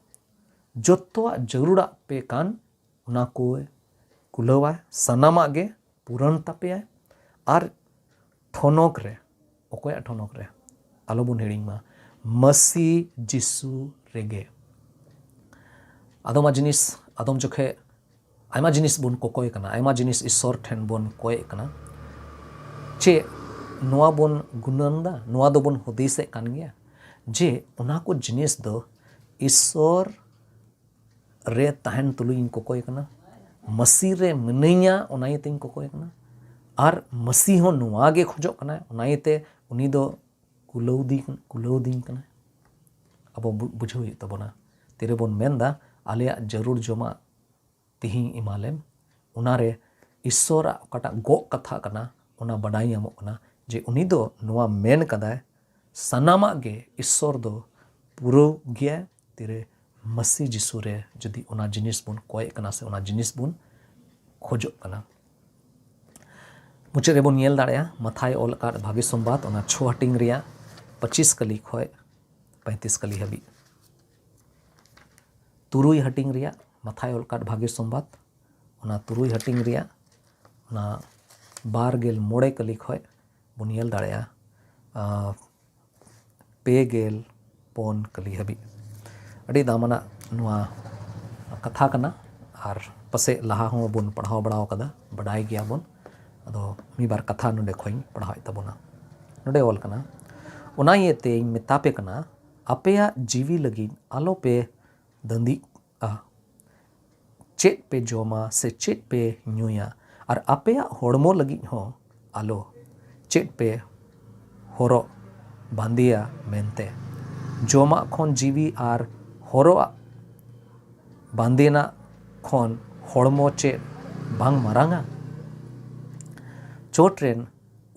ᱡᱚᱛᱚᱣᱟᱜ ᱡᱟᱹᱨᱩᱲᱟᱜ ᱯᱮ ᱠᱟᱱ ᱚᱱᱟ ᱠᱚ ᱠᱩᱞᱟᱹᱣᱟᱭ, ᱥᱟᱱᱟᱢᱟᱜ ᱜᱮ ᱯᱩᱨᱚᱱ ᱛᱟᱯᱮᱭᱟᱭ᱾ ᱟᱨ ᱴᱷᱚᱱᱚᱠ ᱨᱮ, ᱚᱠᱚᱭᱟᱜ ᱴᱷᱚᱱᱚᱠ ᱨᱮ? ᱟᱞᱚᱵᱚᱱ ᱦᱤᱲᱤᱧ ᱢᱟ, ᱢᱟᱹᱥᱤ ᱡᱤᱥᱩ ᱨᱮᱜᱮ᱾ ᱟᱫᱚᱢᱟᱜ ᱡᱤᱱᱤᱥ, ᱟᱫᱚᱢ ᱡᱚᱠᱷᱮᱡ ᱟᱭᱢᱟ ᱡᱤᱱᱤᱥ ᱵᱚᱱ ᱠᱚᱠᱚᱭ ᱠᱟᱱᱟ, ᱟᱭᱢᱟ ᱡᱤᱱᱤᱥ ᱤᱥᱥᱚᱨ ᱴᱷᱮᱱ ᱵᱚᱱ ᱠᱚᱭᱮᱫ ᱠᱟᱱᱟ᱾ ᱪᱮᱫ ᱱᱚᱣᱟ ᱵᱚᱱ ᱜᱩᱱᱟᱹᱱ ᱫᱟ? ᱱᱚᱣᱟ ᱫᱚᱵᱚᱱ ᱦᱩᱫᱤᱥᱮᱫ ᱠᱟᱱ ᱜᱮᱭᱟ ᱡᱮ ᱚᱱᱟ ᱠᱚ ᱡᱤᱱᱤᱥ ᱫᱚ ᱤᱥᱥᱚᱨ ᱨᱮ ᱛᱟᱦᱮᱱ ᱛᱩᱞᱩᱡ ᱤᱧ ᱠᱚᱠᱚᱭ ᱠᱟᱱᱟ, ᱢᱟᱹᱥᱤ ᱨᱮ ᱢᱤᱱᱟᱹᱧᱟ ᱚᱱᱟ ᱤᱭᱟᱹᱛᱮᱧ ᱠᱚᱠᱚᱭ ᱠᱟᱱᱟ᱾ ᱟᱨ ᱢᱟᱹᱥᱤ ᱦᱚᱸ ᱱᱚᱣᱟ ᱜᱮ ᱠᱷᱚᱡᱚᱜ ᱠᱟᱱᱟᱭ, ᱚᱱᱟ ᱤᱭᱟᱹᱛᱮ ᱩᱱᱤ ᱫᱚ ᱠᱩᱞᱟᱹᱣ ᱫᱤᱧ, ᱠᱩᱞᱟᱹᱣ ᱫᱤᱧ ᱠᱟᱱᱟᱭ᱾ ᱟᱵᱚ ᱵᱩ-, ᱵᱩᱡᱷᱟᱹᱣ ᱦᱩᱭᱩᱜ ᱛᱟᱵᱚᱱᱟ᱾ ᱛᱤᱨᱮᱵᱚᱱ ᱢᱮᱱᱫᱟ ᱟᱞᱮᱭᱟᱜ ᱡᱟᱹᱨᱩᱲ ᱡᱚᱢᱟᱜ ᱛᱤᱦᱤᱧ ᱮᱢᱟᱞᱮᱢ, ᱚᱱᱟᱨᱮ ᱤᱥᱥᱚᱨᱟᱜ ᱚᱠᱟᱴᱟᱜ ᱜᱚᱜ ᱠᱟᱛᱷᱟ ᱠᱟᱱᱟ, ᱚᱱᱟ ᱵᱟᱰᱟᱭ ᱧᱟᱢᱚᱜ ᱠᱟᱱᱟ ᱡᱮ ᱩᱱᱤ ᱫᱚ ᱱᱚᱣᱟ ᱢᱮᱱ ᱠᱟᱫᱟᱭ, ᱥᱟᱱᱟᱢᱟᱜ ᱜᱮ ᱤᱥᱥᱚᱨ ᱫᱚ ᱯᱩᱨᱟᱹᱣ ᱜᱮᱭᱟᱭ᱾ ᱛᱤᱨᱮ ᱢᱟᱹᱥᱤ ᱡᱤᱥᱩ ᱨᱮ ᱡᱩᱫᱤ ᱚᱱᱟ ᱡᱤᱱᱤᱥ ᱵᱚᱱ ᱠᱚᱭᱮᱜ ᱠᱟᱱᱟ ᱥᱮ ᱚᱱᱟ ᱡᱤᱱᱤᱥ ᱵᱚᱱ ᱠᱷᱚᱡᱚᱜ ᱠᱟᱱᱟ᱾ ᱢᱩᱪᱟᱹᱫ ᱨᱮᱵᱚᱱ ᱧᱮᱞ ᱫᱟᱲᱮᱭᱟᱜᱼᱟ, ᱢᱟᱛᱷᱟᱭ ᱚᱞ ᱟᱠᱟᱫ ᱵᱷᱟᱜᱮ ᱥᱚᱢᱵᱟᱫ, ᱚᱱᱟ ᱪᱷᱚ ᱦᱟᱹᱴᱤᱧ ᱨᱮᱭᱟᱜ ᱯᱚᱸᱪᱤᱥ ᱠᱟᱹᱞᱤ ᱠᱷᱚᱡ ᱯᱚᱸᱭᱛᱤᱥ ᱠᱟᱹᱞᱤ ᱦᱟᱹᱵᱤᱡ᱾ ᱛᱩᱨᱩᱭ ᱦᱟᱹᱴᱤᱧ ᱨᱮᱭᱟᱜ ᱢᱟᱛᱷᱟᱭ ᱚᱞ ᱟᱠᱟᱫ ᱵᱷᱟᱜᱮ ᱥᱚᱢᱵᱟᱫ, ᱚᱱᱟ ᱛᱩᱨᱩᱭ ᱦᱟᱹᱴᱤᱧ ᱨᱮᱭᱟᱜ ᱚᱱᱟ ᱵᱟᱨ ᱜᱮᱞ ᱢᱚᱬᱮ ᱠᱟᱹᱞᱤ ᱠᱷᱚᱡ ᱵᱚᱱ ᱧᱮᱞ ᱫᱟᱲᱮᱭᱟᱜᱼᱟ, ᱟᱸ, ᱯᱮ ᱜᱮᱞ ᱯᱩᱱ ᱠᱟᱹᱞᱤ ᱦᱟᱹᱵᱤᱡ᱾ ᱟᱹᱰᱤ ᱫᱟᱢᱟᱱᱟᱜ ᱱᱚᱣᱟ ᱠᱟᱛᱷᱟ ᱠᱟᱱᱟ, ᱟᱨ ᱯᱟᱥᱮᱡ ᱞᱟᱦᱟ ᱦᱚᱸ ᱵᱚᱱ ᱯᱟᱲᱦᱟᱣ ᱵᱟᱲᱟᱣ ᱠᱟᱫᱟ, ᱵᱟᱰᱟᱭ ᱜᱮᱭᱟᱵᱚᱱ᱾ ᱟᱫᱚ ᱢᱤᱫ ᱵᱟᱨ ᱠᱟᱛᱷᱟ ᱱᱚᱰᱮ ᱠᱷᱚᱡ ᱤᱧ ᱯᱟᱲᱦᱟᱣᱮᱫ ᱛᱟᱵᱚᱱᱟ᱾ ᱱᱚᱰᱮ ᱚᱞ ᱠᱟᱱᱟ, ᱚᱱᱟ ᱤᱭᱟᱹᱛᱮᱧ ᱢᱮᱛᱟ ᱯᱮ ᱠᱟᱱᱟ, ᱟᱯᱮᱭᱟᱜ ᱡᱤᱣᱤ ᱞᱟᱹᱜᱤᱫ ᱟᱞᱚ ᱯᱮ ᱫᱟᱹᱱᱫᱤᱜᱼᱟ, ᱪᱮᱫ ᱯᱮ ᱡᱚᱢᱟ ᱥᱮ ᱪᱮᱫ ᱯᱮ ᱧᱩᱭᱟ, ᱟᱨ ᱟᱯᱮᱭᱟᱜ ᱦᱚᱲᱢᱚ ᱞᱟᱹᱜᱤᱫ ᱦᱚᱸ ᱟᱞᱚ, ᱪᱮᱫ ᱯᱮ ᱦᱚᱨᱚᱜ ᱵᱟᱸᱫᱮᱭᱟ ᱢᱮᱱᱛᱮ᱾ ᱡᱚᱢᱟᱜ ᱠᱷᱚᱱ ᱡᱤᱣᱤ ᱟᱨ ᱦᱚᱨᱚᱜ ᱟᱜ ᱵᱟᱸᱫᱮᱱᱟᱜ ᱠᱷᱚᱱ ᱦᱚᱲᱢᱚ ᱪᱮᱫ ᱵᱟᱝ ᱢᱟᱨᱟᱝᱟ? ᱪᱚᱴ ᱨᱮᱱ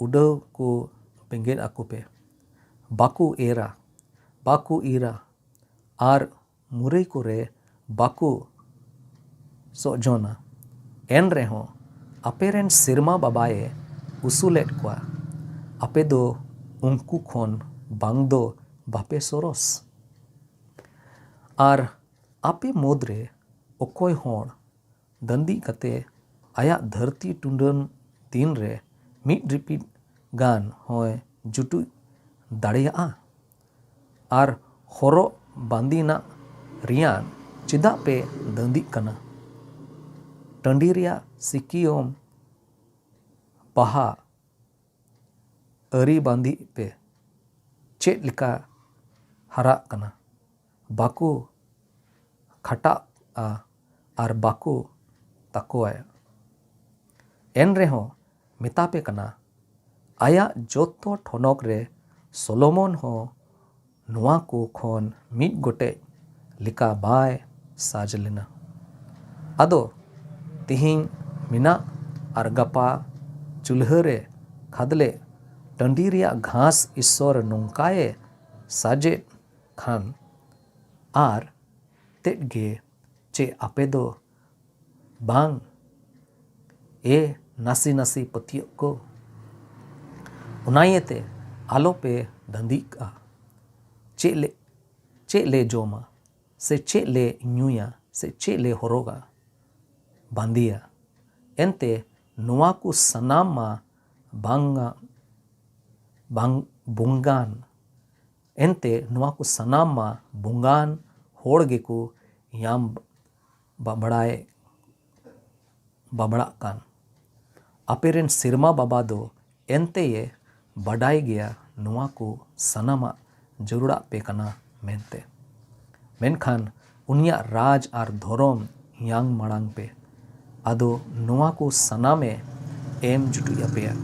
ᱩᱰᱟᱹᱣ ᱠᱚ ᱵᱮᱸᱜᱮᱫ ᱟᱠᱚ ᱯᱮ, ᱵᱟᱠᱚ ᱮᱨᱟ, ᱵᱟᱠᱚ ᱤᱨᱟ, ᱟᱨ ᱢᱩᱨᱟᱹᱭ ᱠᱚᱨᱮ ᱵᱟᱠᱚ ᱥᱚᱡᱚᱱᱟ᱾ ᱮᱱ ᱨᱮᱦᱚᱸ ᱟᱯᱮ ᱨᱮᱱ ᱥᱮᱨᱢᱟ ᱵᱟᱵᱟᱭᱮ ᱩᱥᱩᱞᱮᱫ ᱠᱚᱣᱟ᱾ ᱟᱯᱮ ᱫᱚ ᱩᱱᱠᱩ ᱠᱷᱚᱱ ᱵᱟᱝ ᱫᱚ ᱵᱟᱯᱮ ᱥᱚᱨᱚᱥ? ᱟᱨ ᱟᱯᱮ ᱢᱩᱫᱽᱨᱮ ᱚᱠᱚᱭ ᱦᱚᱲ ᱫᱟᱹᱱᱫᱤ ᱠᱟᱛᱮ ᱟᱭᱟᱜ ᱫᱷᱟᱹᱨᱛᱤ ᱴᱩᱰᱟᱹᱝ ᱫᱤᱱ ᱨᱮ ᱢᱤᱫ ᱨᱤᱯᱤᱫ ᱜᱟᱱ ᱦᱚᱸᱭ ᱡᱩᱴᱩᱡ ᱫᱟᱲᱮᱭᱟᱜᱼᱟ? ᱟᱨ ᱦᱚᱨᱚᱜ ᱵᱟᱸᱫᱤᱱᱟᱜ ᱨᱮᱭᱟᱜ ᱪᱮᱫᱟᱜ ᱯᱮ ᱫᱟᱹᱱᱫᱤᱜ ᱠᱟᱱᱟ? ᱴᱟᱺᱰᱤ ᱨᱮᱭᱟᱜ ᱥᱤᱠᱤᱭᱚᱢ ᱵᱟᱦᱟ ᱟᱹᱨᱤ ᱵᱟᱸᱫᱤᱜ ᱯᱮ᱾ ᱪᱮᱫ ᱞᱮᱠᱟ ᱦᱟᱨᱟᱜ ᱠᱟᱱᱟ? ᱵᱟᱠᱚ ᱠᱷᱟᱴᱟᱜᱼᱟ ᱟᱨ ᱵᱟᱠᱚ ᱛᱟᱠᱚᱣᱟᱭᱟ᱾ ᱮᱱ ᱨᱮᱦᱚᱸ ᱢᱮᱛᱟ ᱯᱮ ᱠᱟᱱᱟ, ᱟᱭᱟᱜ ᱡᱚᱛᱚ ᱴᱷᱚᱱᱚᱠ ᱨᱮ ᱥᱚᱞᱚᱢᱚᱱ ᱦᱚᱸ ᱱᱚᱣᱟ ᱠᱚ ᱠᱷᱚᱱ ᱢᱤᱫ ᱜᱚᱴᱮᱡ ᱞᱮᱠᱟ ᱵᱟᱭ ᱥᱟᱡᱽ ᱞᱮᱱᱟ᱾ ᱟᱫᱚ ᱛᱮᱦᱮᱧ ᱢᱮᱱᱟᱜ ᱟᱨ ᱜᱟᱯᱟ ᱪᱩᱞᱦᱟᱹ ᱨᱮ ᱠᱷᱟᱫᱽᱞᱮ ᱴᱟᱺᱰᱤ ᱨᱮᱭᱟᱜ ᱜᱷᱟᱥ ᱤᱥᱥᱚᱨ ᱱᱚᱝᱠᱟᱭᱮ ᱥᱟᱡᱮᱫ ᱠᱷᱟᱱ, ᱟᱨ ᱛᱮᱫ ᱜᱮ ᱪᱮ ᱟᱯᱮ ᱫᱚ ᱵᱟᱝ, ᱮ ᱱᱟᱥᱮ ᱱᱟᱥᱮ ᱯᱟᱹᱛᱭᱟᱹᱜ ᱠᱚ? ᱚᱱᱟ ᱤᱭᱟᱹᱛᱮ ᱟᱞᱚᱯᱮ ᱫᱟᱹᱱᱫᱤᱜᱼᱟ᱾ ᱪᱮᱫ ᱞᱮ, ᱪᱮᱫ ᱞᱮ ᱡᱚᱢᱟ, ᱥᱮ ᱪᱮᱫ ᱞᱮ ᱧᱩᱭᱟ, ᱥᱮ ᱪᱮᱫ ᱞᱮ ᱦᱚᱨᱚᱜᱟ, ᱵᱟᱸᱫᱮᱭᱟ? ᱮᱱᱛᱮ ᱱᱚᱣᱟ ᱠᱚ ᱥᱟᱱᱟᱢ ᱢᱟ ᱵᱟᱝᱟ, ᱵᱟᱝ ᱵᱚᱸᱜᱟᱱ᱾ ᱮᱱᱛᱮ ᱱᱚᱣᱟ ᱠᱚ ᱥᱟᱱᱟᱢ ᱢᱟ ᱵᱚᱸᱜᱟᱱ ᱦᱚᱲ ᱜᱮᱠᱚ ᱧᱟᱢ ᱵᱟᱵᱲᱟᱭ, ᱵᱟᱵᱲᱟᱜ ᱠᱟᱱ᱾ ᱟᱯᱮ ᱨᱮᱱ ᱥᱮᱨᱢᱟ ᱵᱟᱵᱟ ᱫᱚ ᱮᱱᱛᱮᱭᱮ ᱵᱟᱰᱟᱭ ᱜᱮᱭᱟ ᱱᱚᱣᱟ ᱠᱚ ᱥᱟᱱᱟᱢᱟᱜ ᱡᱟᱹᱨᱩᱲᱟᱜ ᱯᱮ ᱠᱟᱱᱟ ᱢᱮᱱᱛᱮ᱾ ᱢᱮᱱᱠᱷᱟᱱ ᱩᱱᱤᱭᱟᱜ ᱨᱟᱡᱽ ᱟᱨ ᱫᱷᱚᱨᱚᱢ ᱧᱟᱢ ᱢᱟᱲᱟᱝ ᱯᱮ, ᱟᱫᱚ ᱱᱚᱣᱟ ᱠᱚ ᱥᱟᱱᱟᱢᱮ ᱮᱢ ᱡᱩᱴᱩᱡ ᱟᱯᱮᱭᱟ᱾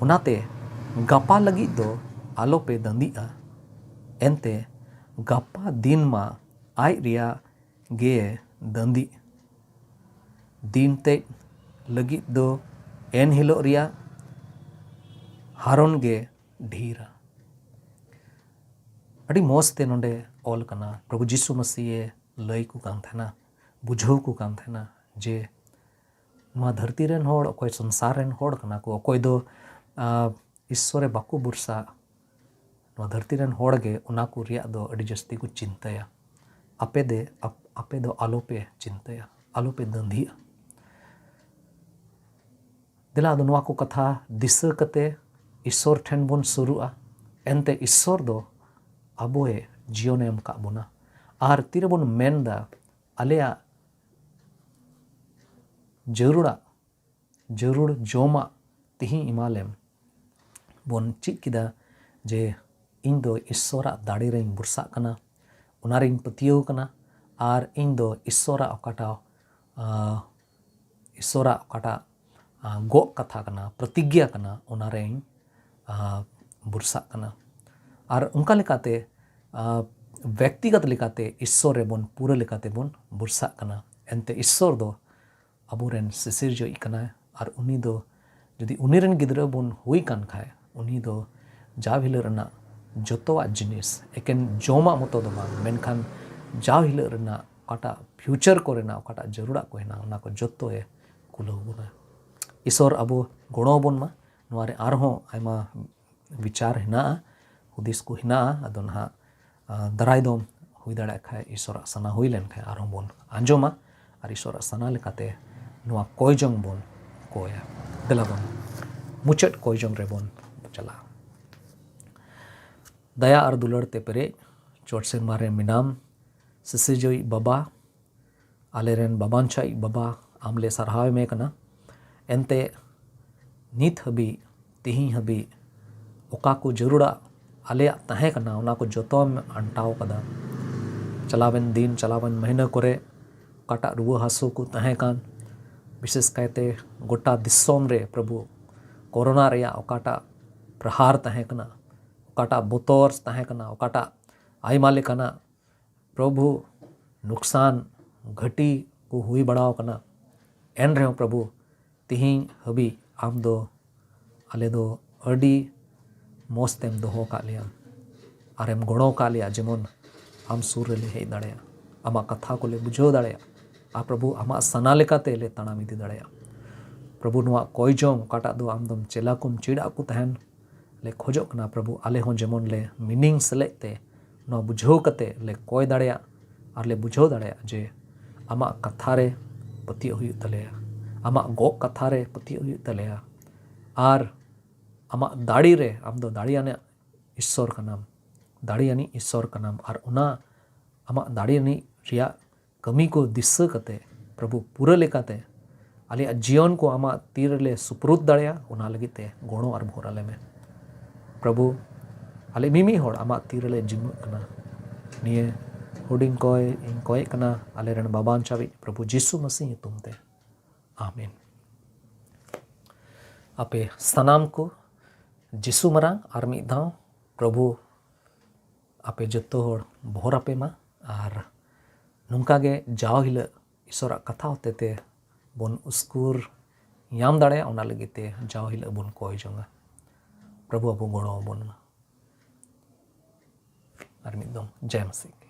ᱚᱱᱟᱛᱮ ᱜᱟᱯᱟ ᱞᱟᱹᱜᱤᱫ ᱫᱚ ᱟᱞᱚᱯᱮ ᱫᱟᱹᱱᱫᱤᱜᱼᱟ᱾ ᱮᱱᱛᱮ ᱜᱟᱯᱟ ᱫᱤᱱ ᱢᱟ ᱟᱡ ᱨᱮᱭᱟᱜ ᱜᱮ ᱫᱟᱹᱱᱫᱤᱜ᱾ ᱫᱤᱱ ᱛᱮᱫ ᱞᱟᱹᱜᱤᱫ ᱫᱚ ᱮᱱ ᱦᱤᱞᱳᱜ ᱨᱮᱭᱟᱜ ᱦᱟᱨᱚᱱ ᱜᱮ ᱰᱷᱮᱨᱟ᱾ ᱟᱹᱰᱤ ᱢᱚᱡᱽ ᱛᱮ ᱱᱚᱰᱮ ᱚᱞ ᱠᱟᱱᱟ, ᱯᱨᱚᱵᱷᱩ ᱡᱤᱥᱩ ᱢᱟᱹᱥᱤᱭᱮ ᱞᱟᱹᱭ ᱠᱚ ᱠᱟᱱ ᱛᱟᱦᱮᱱᱟ, ᱵᱩᱡᱷᱟᱹᱣ ᱠᱚ ᱠᱟᱱ ᱛᱟᱦᱮᱱᱟ ᱡᱮ ᱱᱚᱣᱟ ᱫᱷᱟᱹᱨᱛᱤ ᱨᱮᱱ ᱦᱚᱲ, ᱚᱠᱚᱭ ᱥᱚᱝᱥᱟᱨ ᱨᱮᱱ ᱦᱚᱲ ᱠᱟᱱᱟ ᱠᱚ, ᱚᱠᱚᱭ ᱫᱚ ᱟᱸ, ᱤᱥᱥᱚᱨᱮ ᱵᱟᱠᱚ ᱵᱷᱚᱨᱥᱟ, ᱱᱚᱣᱟ ᱫᱷᱟᱹᱨᱛᱤ ᱨᱮᱱ ᱦᱚᱲ ᱜᱮ ᱚᱱᱟ ᱠᱚ ᱨᱮᱭᱟᱜ ᱫᱚ ᱟᱹᱰᱤ ᱡᱟᱹᱥᱛᱤ ᱠᱚ ᱪᱤᱱᱛᱟᱹᱭᱟ᱾ ᱟᱯᱮ ᱫᱮ ᱟᱯ- ᱟᱯᱮ ᱫᱚ ᱟᱞᱚᱯᱮ ᱪᱤᱱᱛᱟᱹᱭᱟ, ᱟᱞᱚᱯᱮ ᱫᱟᱹᱱᱫᱷᱤᱜᱼᱟ᱾ ᱫᱮᱞᱟ ᱟᱫᱚ ᱱᱚᱣᱟ ᱠᱚ ᱠᱟᱛᱷᱟ ᱫᱤᱥᱟᱹ ᱠᱟᱛᱮ ᱤᱥᱥᱚᱨ ᱴᱷᱮᱱ ᱵᱚᱱ ᱥᱩᱨᱩᱜᱼᱟ᱾ ᱮᱱᱛᱮ ᱤᱥᱥᱚᱨ ᱫᱚ ᱟᱵᱚᱭ ᱡᱤᱭᱚᱱᱮ ᱮᱢ ᱠᱟᱜ ᱵᱚᱱᱟ᱾ ᱟᱨ ᱛᱤᱨᱮᱵᱚᱱ ᱢᱮᱱᱫᱟ ᱟᱞᱮᱭᱟᱜ ᱡᱟᱹᱨᱩᱲᱟᱜ, ᱡᱟᱹᱨᱩᱲ ᱡᱚᱢᱟᱜ ᱛᱤᱦᱤᱧ ᱮᱢᱟᱞᱮᱢ, ᱵᱚᱱ ᱪᱮᱫ ᱠᱮᱫᱟ ᱡᱮ ᱤᱧ ᱫᱚ ᱤᱥᱥᱚᱨᱟᱜ ᱫᱟᱲᱮ ᱨᱮᱧ ᱵᱷᱚᱨᱥᱟᱜ ᱠᱟᱱᱟ, ᱚᱱᱟ ᱨᱮᱧ ᱯᱟᱹᱛᱭᱟᱹᱣ ᱠᱟᱱᱟ᱾ ᱟᱨ ᱤᱧ ᱫᱚ ᱤᱥᱥᱚᱨᱟᱜ ᱚᱠᱟᱴᱟᱜ ᱟᱸ, ᱤᱥᱥᱚᱨᱟᱜ ᱚᱠᱟᱴᱟᱜ ᱟᱸ, ᱜᱚᱜ ᱠᱟᱛᱷᱟ ᱠᱟᱱᱟ, ᱯᱨᱚᱛᱤᱜᱽᱜᱟ ᱠᱟᱱᱟ, ᱚᱱᱟ ᱨᱮᱧ ᱟᱸ, ᱵᱷᱚᱨᱥᱟᱜ ᱠᱟᱱᱟ᱾ ᱟᱨ ᱚᱱᱠᱟ ᱞᱮᱠᱟᱛᱮ ᱟᱸ, ᱵᱮᱠᱛᱤᱜᱚᱛ ᱞᱮᱠᱟᱛᱮ ᱤᱥᱥᱚᱨ ᱨᱮᱵᱚᱱ ᱯᱩᱨᱟᱹ ᱞᱮᱠᱟᱛᱮ ᱵᱚᱱ ᱵᱷᱚᱨᱥᱟᱜ ᱠᱟᱱᱟ᱾ ᱮᱱᱛᱮ ᱤᱥᱥᱚᱨ ᱫᱚ ᱟᱵᱚᱨᱮᱱ ᱥᱤᱥᱤᱨᱡᱟᱹᱣᱤᱡ ᱠᱟᱱᱟᱭ᱾ ᱟᱨ ᱩᱱᱤ ᱫᱚ ᱡᱩᱫᱤ ᱩᱱᱤ ᱨᱮᱱ ᱜᱤᱫᱽᱨᱟᱹ ᱵᱚᱱ ᱦᱩᱭ ᱠᱟᱱ ᱠᱷᱟᱡ, ᱩᱱᱤ ᱫᱚ ᱡᱟᱣ ᱦᱤᱞᱳᱜ ᱨᱮᱱᱟᱜ ᱡᱚᱛᱚᱣᱟᱜ ᱡᱤᱱᱤᱥ, ᱮᱠᱮᱱ ᱡᱚᱢᱟᱜ ᱢᱚᱛᱚ ᱫᱚ ᱵᱟᱝ, ᱢᱮᱱᱠᱷᱟᱱ ᱡᱟᱣ ᱦᱤᱞᱳᱜ ᱨᱮᱱᱟᱜ ᱚᱠᱟᱴᱟᱜ ᱯᱷᱤᱭᱩᱪᱟᱨ ᱠᱚᱨᱮᱱᱟᱜ ᱚᱠᱟᱴᱟᱜ ᱡᱟᱹᱨᱩᱲᱟᱜ ᱠᱚ ᱦᱮᱱᱟᱜ, ᱚᱱᱟ ᱠᱚ ᱡᱚᱛᱚᱭ ᱠᱩᱞᱟᱹᱣ ᱵᱚᱱᱟ᱾ ᱤᱥᱚᱨ ᱟᱵᱚ ᱜᱚᱲᱚ ᱟᱵᱚᱱ ᱢᱟ᱾ ᱱᱚᱣᱟ ᱨᱮ ᱟᱨᱦᱚᱸ ᱟᱭᱢᱟ ᱵᱤᱪᱟᱨ ᱦᱮᱱᱟᱜᱼᱟ, ᱦᱩᱫᱤᱥ ᱠᱚ ᱦᱮᱱᱟᱜᱼᱟ᱾ ᱟᱫᱚ ᱱᱟᱦᱟᱜ ᱟᱸ, ᱫᱟᱨᱟᱭ ᱫᱚᱢ ᱦᱩᱭ ᱫᱟᱲᱮᱭᱟᱜ ᱠᱷᱟᱡ ᱤᱥᱚᱨᱟᱜ ᱥᱟᱱᱟ ᱦᱩᱭ ᱞᱮᱱᱠᱷᱟᱡ ᱟᱨᱦᱚᱸ ᱵᱚᱱ ᱟᱸᱡᱚᱢᱟ ᱟᱨ ᱤᱥᱚᱨᱟᱜ ᱥᱟᱱᱟ ᱞᱮᱠᱟᱛᱮ ᱱᱚᱣᱟ ᱠᱚᱭ ᱡᱚᱝ ᱵᱚᱱ ᱠᱚᱭᱟ᱾ ᱫᱮᱞᱟ ᱵᱚᱱ ᱢᱩᱪᱟᱹᱫ ᱠᱚᱭ ᱡᱚᱝ ᱨᱮᱵᱚᱱ ᱪᱟᱞᱟᱜᱼᱟ᱾ ᱫᱟᱭᱟ ᱟᱨ ᱫᱩᱞᱟᱹᱲ ᱛᱮ ᱯᱮᱨᱮᱡ ᱪᱚᱴ ᱥᱮᱨᱢᱟ ᱨᱮ ᱢᱮᱱᱟᱢ, ᱥᱤᱥᱤᱨᱡᱟᱹᱣᱤᱡ ᱵᱟᱵᱟ, ᱟᱞᱮᱨᱮᱱ ᱵᱟᱵᱟᱱᱪᱷᱟᱭᱤᱡ ᱵᱟᱵᱟ, ᱟᱢᱞᱮ ᱥᱟᱨᱦᱟᱣ ᱢᱮ ᱠᱟᱱᱟ᱾ ᱮᱱᱛᱮ ᱱᱤᱛ ᱦᱟᱹᱵᱤᱡ, ᱛᱤᱦᱤᱧ ᱦᱟᱹᱵᱤᱡ ᱚᱠᱟ ᱠᱚ ᱡᱟᱹᱨᱩᱲᱟᱜ ᱟᱞᱮᱭᱟᱜ ᱛᱟᱦᱮᱸ ᱠᱟᱱᱟ, ᱚᱱᱟ ᱠᱚ ᱡᱚᱛᱚᱢ ᱟᱱᱴᱟᱣ ᱠᱟᱫᱟ᱾ ᱪᱟᱞᱟᱣᱮᱱ ᱫᱤᱱ, ᱪᱟᱞᱟᱣᱮᱱ ᱢᱟᱹᱦᱱᱟᱹ ᱠᱚᱨᱮ ᱚᱠᱟᱴᱟᱜ ᱨᱩᱣᱟᱹ ᱦᱟᱹᱥᱩ ᱠᱚ ᱛᱟᱦᱮᱸ ᱠᱟᱱ, ᱵᱤᱥᱮᱥ ᱠᱟᱭᱛᱮ ᱜᱚᱴᱟ ᱫᱤᱥᱚᱢ ᱨᱮ ᱯᱨᱚᱵᱷᱩ ᱠᱳᱨᱳᱱᱟ ᱨᱮᱭᱟᱜ ᱚᱠᱟᱴᱟᱜ ᱯᱨᱚᱦᱟᱨ ᱛᱟᱦᱮᱸ ᱠᱟᱱᱟ, ᱚᱠᱟᱴᱟᱜ ᱵᱚᱛᱚᱨ ᱛᱟᱦᱮᱸ ᱠᱟᱱᱟ, ᱚᱠᱟᱴᱟᱜ ᱟᱭᱢᱟ ᱞᱮᱠᱟᱱᱟᱜ ᱯᱨᱚᱵᱷᱩ ᱱᱩᱠᱥᱟᱱ ᱜᱷᱟᱹᱴᱤ ᱠᱚ ᱦᱩᱭ ᱵᱟᱲᱟᱣ ᱠᱟᱱᱟ, ᱮᱱ ᱨᱮᱦᱚᱸ ᱯᱨᱚᱵᱷᱩ ᱛᱤᱦᱤᱧ ᱦᱟᱹᱵᱤᱡ ᱟᱢ ᱫᱚ ᱟᱞᱮ ᱫᱚ ᱟᱹᱰᱤ ᱢᱚᱡᱽ ᱛᱮᱢ ᱫᱚᱦᱚ ᱠᱟᱜ ᱞᱮᱭᱟ ᱟᱨᱮᱢ ᱜᱚᱲᱚ ᱠᱟᱜ ᱞᱮᱭᱟ, ᱡᱮᱢᱚᱱ ᱟᱢ ᱥᱩᱨ ᱨᱮᱞᱮ ᱦᱮᱡ ᱫᱟᱲᱮᱭᱟᱜ᱾ ᱟᱢᱟᱜ ᱠᱟᱛᱷᱟ ᱠᱚᱞᱮ ᱵᱩᱡᱷᱟᱹᱣ ᱫᱟᱲᱮᱭᱟᱜ᱾ ᱟᱨ ᱯᱨᱚᱵᱷᱩ, ᱟᱢᱟᱜ ᱥᱟᱱᱟ ᱞᱮᱠᱟᱛᱮ ᱞᱮ ᱛᱟᱲᱟᱢ ᱤᱫᱤ ᱫᱟᱲᱮᱭᱟᱜ᱾ ᱯᱨᱚᱵᱷᱩ, ᱱᱚᱣᱟ ᱠᱚᱭ ᱡᱚᱝ ᱚᱠᱟᱴᱟᱜ ᱫᱚ ᱟᱢ ᱫᱚᱢ ᱪᱮᱞᱟ ᱠᱚᱢ ᱪᱮᱫ ᱟᱠᱚ ᱛᱟᱦᱮᱱ, ᱞᱮ ᱠᱷᱚᱡᱚᱜ ᱠᱟᱱᱟ ᱯᱨᱚᱵᱷᱩ, ᱟᱞᱮ ᱦᱚᱸ ᱡᱮᱢᱚᱱ ᱞᱮ meaning ᱥᱮᱞᱮᱫ ᱛᱮ ᱱᱚᱣᱟ ᱵᱩᱡᱷᱟᱹᱣ ᱠᱟᱛᱮ ᱞᱮ ᱠᱚᱭ ᱫᱟᱲᱮᱭᱟᱜ ᱟᱨ ᱞᱮ ᱵᱩᱡᱷᱟᱹᱣ ᱫᱟᱲᱮᱭᱟᱜ ᱡᱮ ᱟᱢᱟᱜ ᱠᱟᱛᱷᱟ ᱨᱮ ᱯᱟᱹᱛᱭᱟᱹᱜ ᱦᱩᱭᱩᱜ ᱛᱟᱞᱮᱭᱟ, ᱟᱢᱟᱜ ᱜᱚᱜ ᱠᱟᱛᱷᱟ ᱨᱮ ᱯᱟᱹᱛᱭᱟᱹᱜ ᱦᱩᱭᱩᱜ ᱛᱟᱞᱮᱭᱟ, ᱟᱨ ᱟᱢᱟᱜ ᱫᱟᱲᱮ ᱨᱮ, ᱟᱢ ᱫᱚ ᱫᱟᱲᱮᱭᱟᱱᱟᱜ ᱤᱥᱥᱚᱨ ᱠᱟᱱᱟᱢ, ᱫᱟᱲᱮᱭᱟᱱᱤᱡ ᱤᱥᱥᱚᱨ ᱠᱟᱱᱟᱢ, ᱟᱨ ᱚᱱᱟ ᱟᱢᱟᱜ ᱫᱟᱲᱮᱭᱟᱱᱤᱡ ᱨᱮᱭᱟᱜ ᱠᱟᱹᱢᱤ ᱠᱚ ᱫᱤᱥᱟᱹ ᱠᱟᱛᱮ ᱯᱨᱚᱵᱷᱩ, ᱯᱩᱨᱟᱹ ᱞᱮᱠᱟᱛᱮ ᱟᱞᱮᱭᱟᱜ ᱡᱤᱭᱚᱱ ᱠᱚ ᱟᱢᱟᱜ ᱛᱤ ᱨᱮᱞᱮ ᱥᱩᱯᱨᱩᱫ ᱫᱟᱲᱮᱭᱟᱜ, ᱚᱱᱟ ᱞᱟᱹᱜᱤᱫ ᱛᱮ ᱜᱚᱲᱚ ᱟᱨ ᱵᱷᱚᱨ ᱟᱞᱮ ᱢᱮ᱾ ᱯᱨᱚᱵᱷᱩ, ᱟᱞᱮ ᱢᱤᱢᱤᱫ ᱦᱚᱲ ᱟᱢᱟᱜ ᱛᱤ ᱨᱮᱞᱮ ᱡᱤᱢᱟᱹᱜ ᱠᱟᱱᱟ᱾ ᱱᱤᱭᱟᱹ ᱦᱩᱰᱤᱧ ᱠᱚᱭ ᱤᱧ ᱠᱚᱭᱮᱜ ᱠᱟᱱᱟ ᱟᱞᱮ ᱨᱮᱱ ᱵᱟᱵᱟᱱ ᱪᱟᱵᱤᱡ ᱯᱨᱚᱵᱷᱩ ᱡᱤᱥᱩ ᱢᱟᱹᱥᱤ ᱧᱩᱛᱩᱢ ᱛᱮ, ᱟᱢᱮᱱ᱾ ᱟᱯᱮ ᱥᱟᱱᱟᱢ ᱠᱚ ᱡᱤᱥᱩ ᱢᱟᱨᱟᱝ ᱟᱨ ᱢᱤᱫ ᱫᱷᱟᱣ ᱯᱨᱚᱵᱷᱩ ᱟᱯᱮ ᱡᱚᱛᱚ ᱦᱚᱲ ᱵᱷᱚᱨ ᱟᱯᱮ ᱢᱟ, ᱟᱨ ᱱᱚᱝᱠᱟ ᱜᱮ ᱡᱟᱣ ᱦᱤᱞᱳᱜ ᱤᱥᱚᱨᱟᱜ ᱠᱟᱛᱷᱟ ᱦᱚᱛᱮ ᱛᱮ ᱵᱚᱱ ᱩᱥᱠᱩᱨ ᱧᱟᱢ ᱫᱟᱲᱮᱭᱟᱜ, ᱚᱱᱟ ᱞᱟᱹᱜᱤᱫ ᱛᱮ ᱡᱟᱣ ᱦᱤᱞᱳᱜ ᱵᱚᱱ ᱠᱚᱭ ᱡᱚᱝᱟ᱾ ᱯᱨᱚᱵᱷᱩ ᱟᱵᱚ ᱜᱚᱲᱚ ᱟᱵᱚᱱ ᱢᱟ᱾ ᱟᱨ ᱢᱤᱫ ᱫᱚᱢ ᱡᱟᱭ ᱢᱟᱥᱤ ᱠᱤ᱾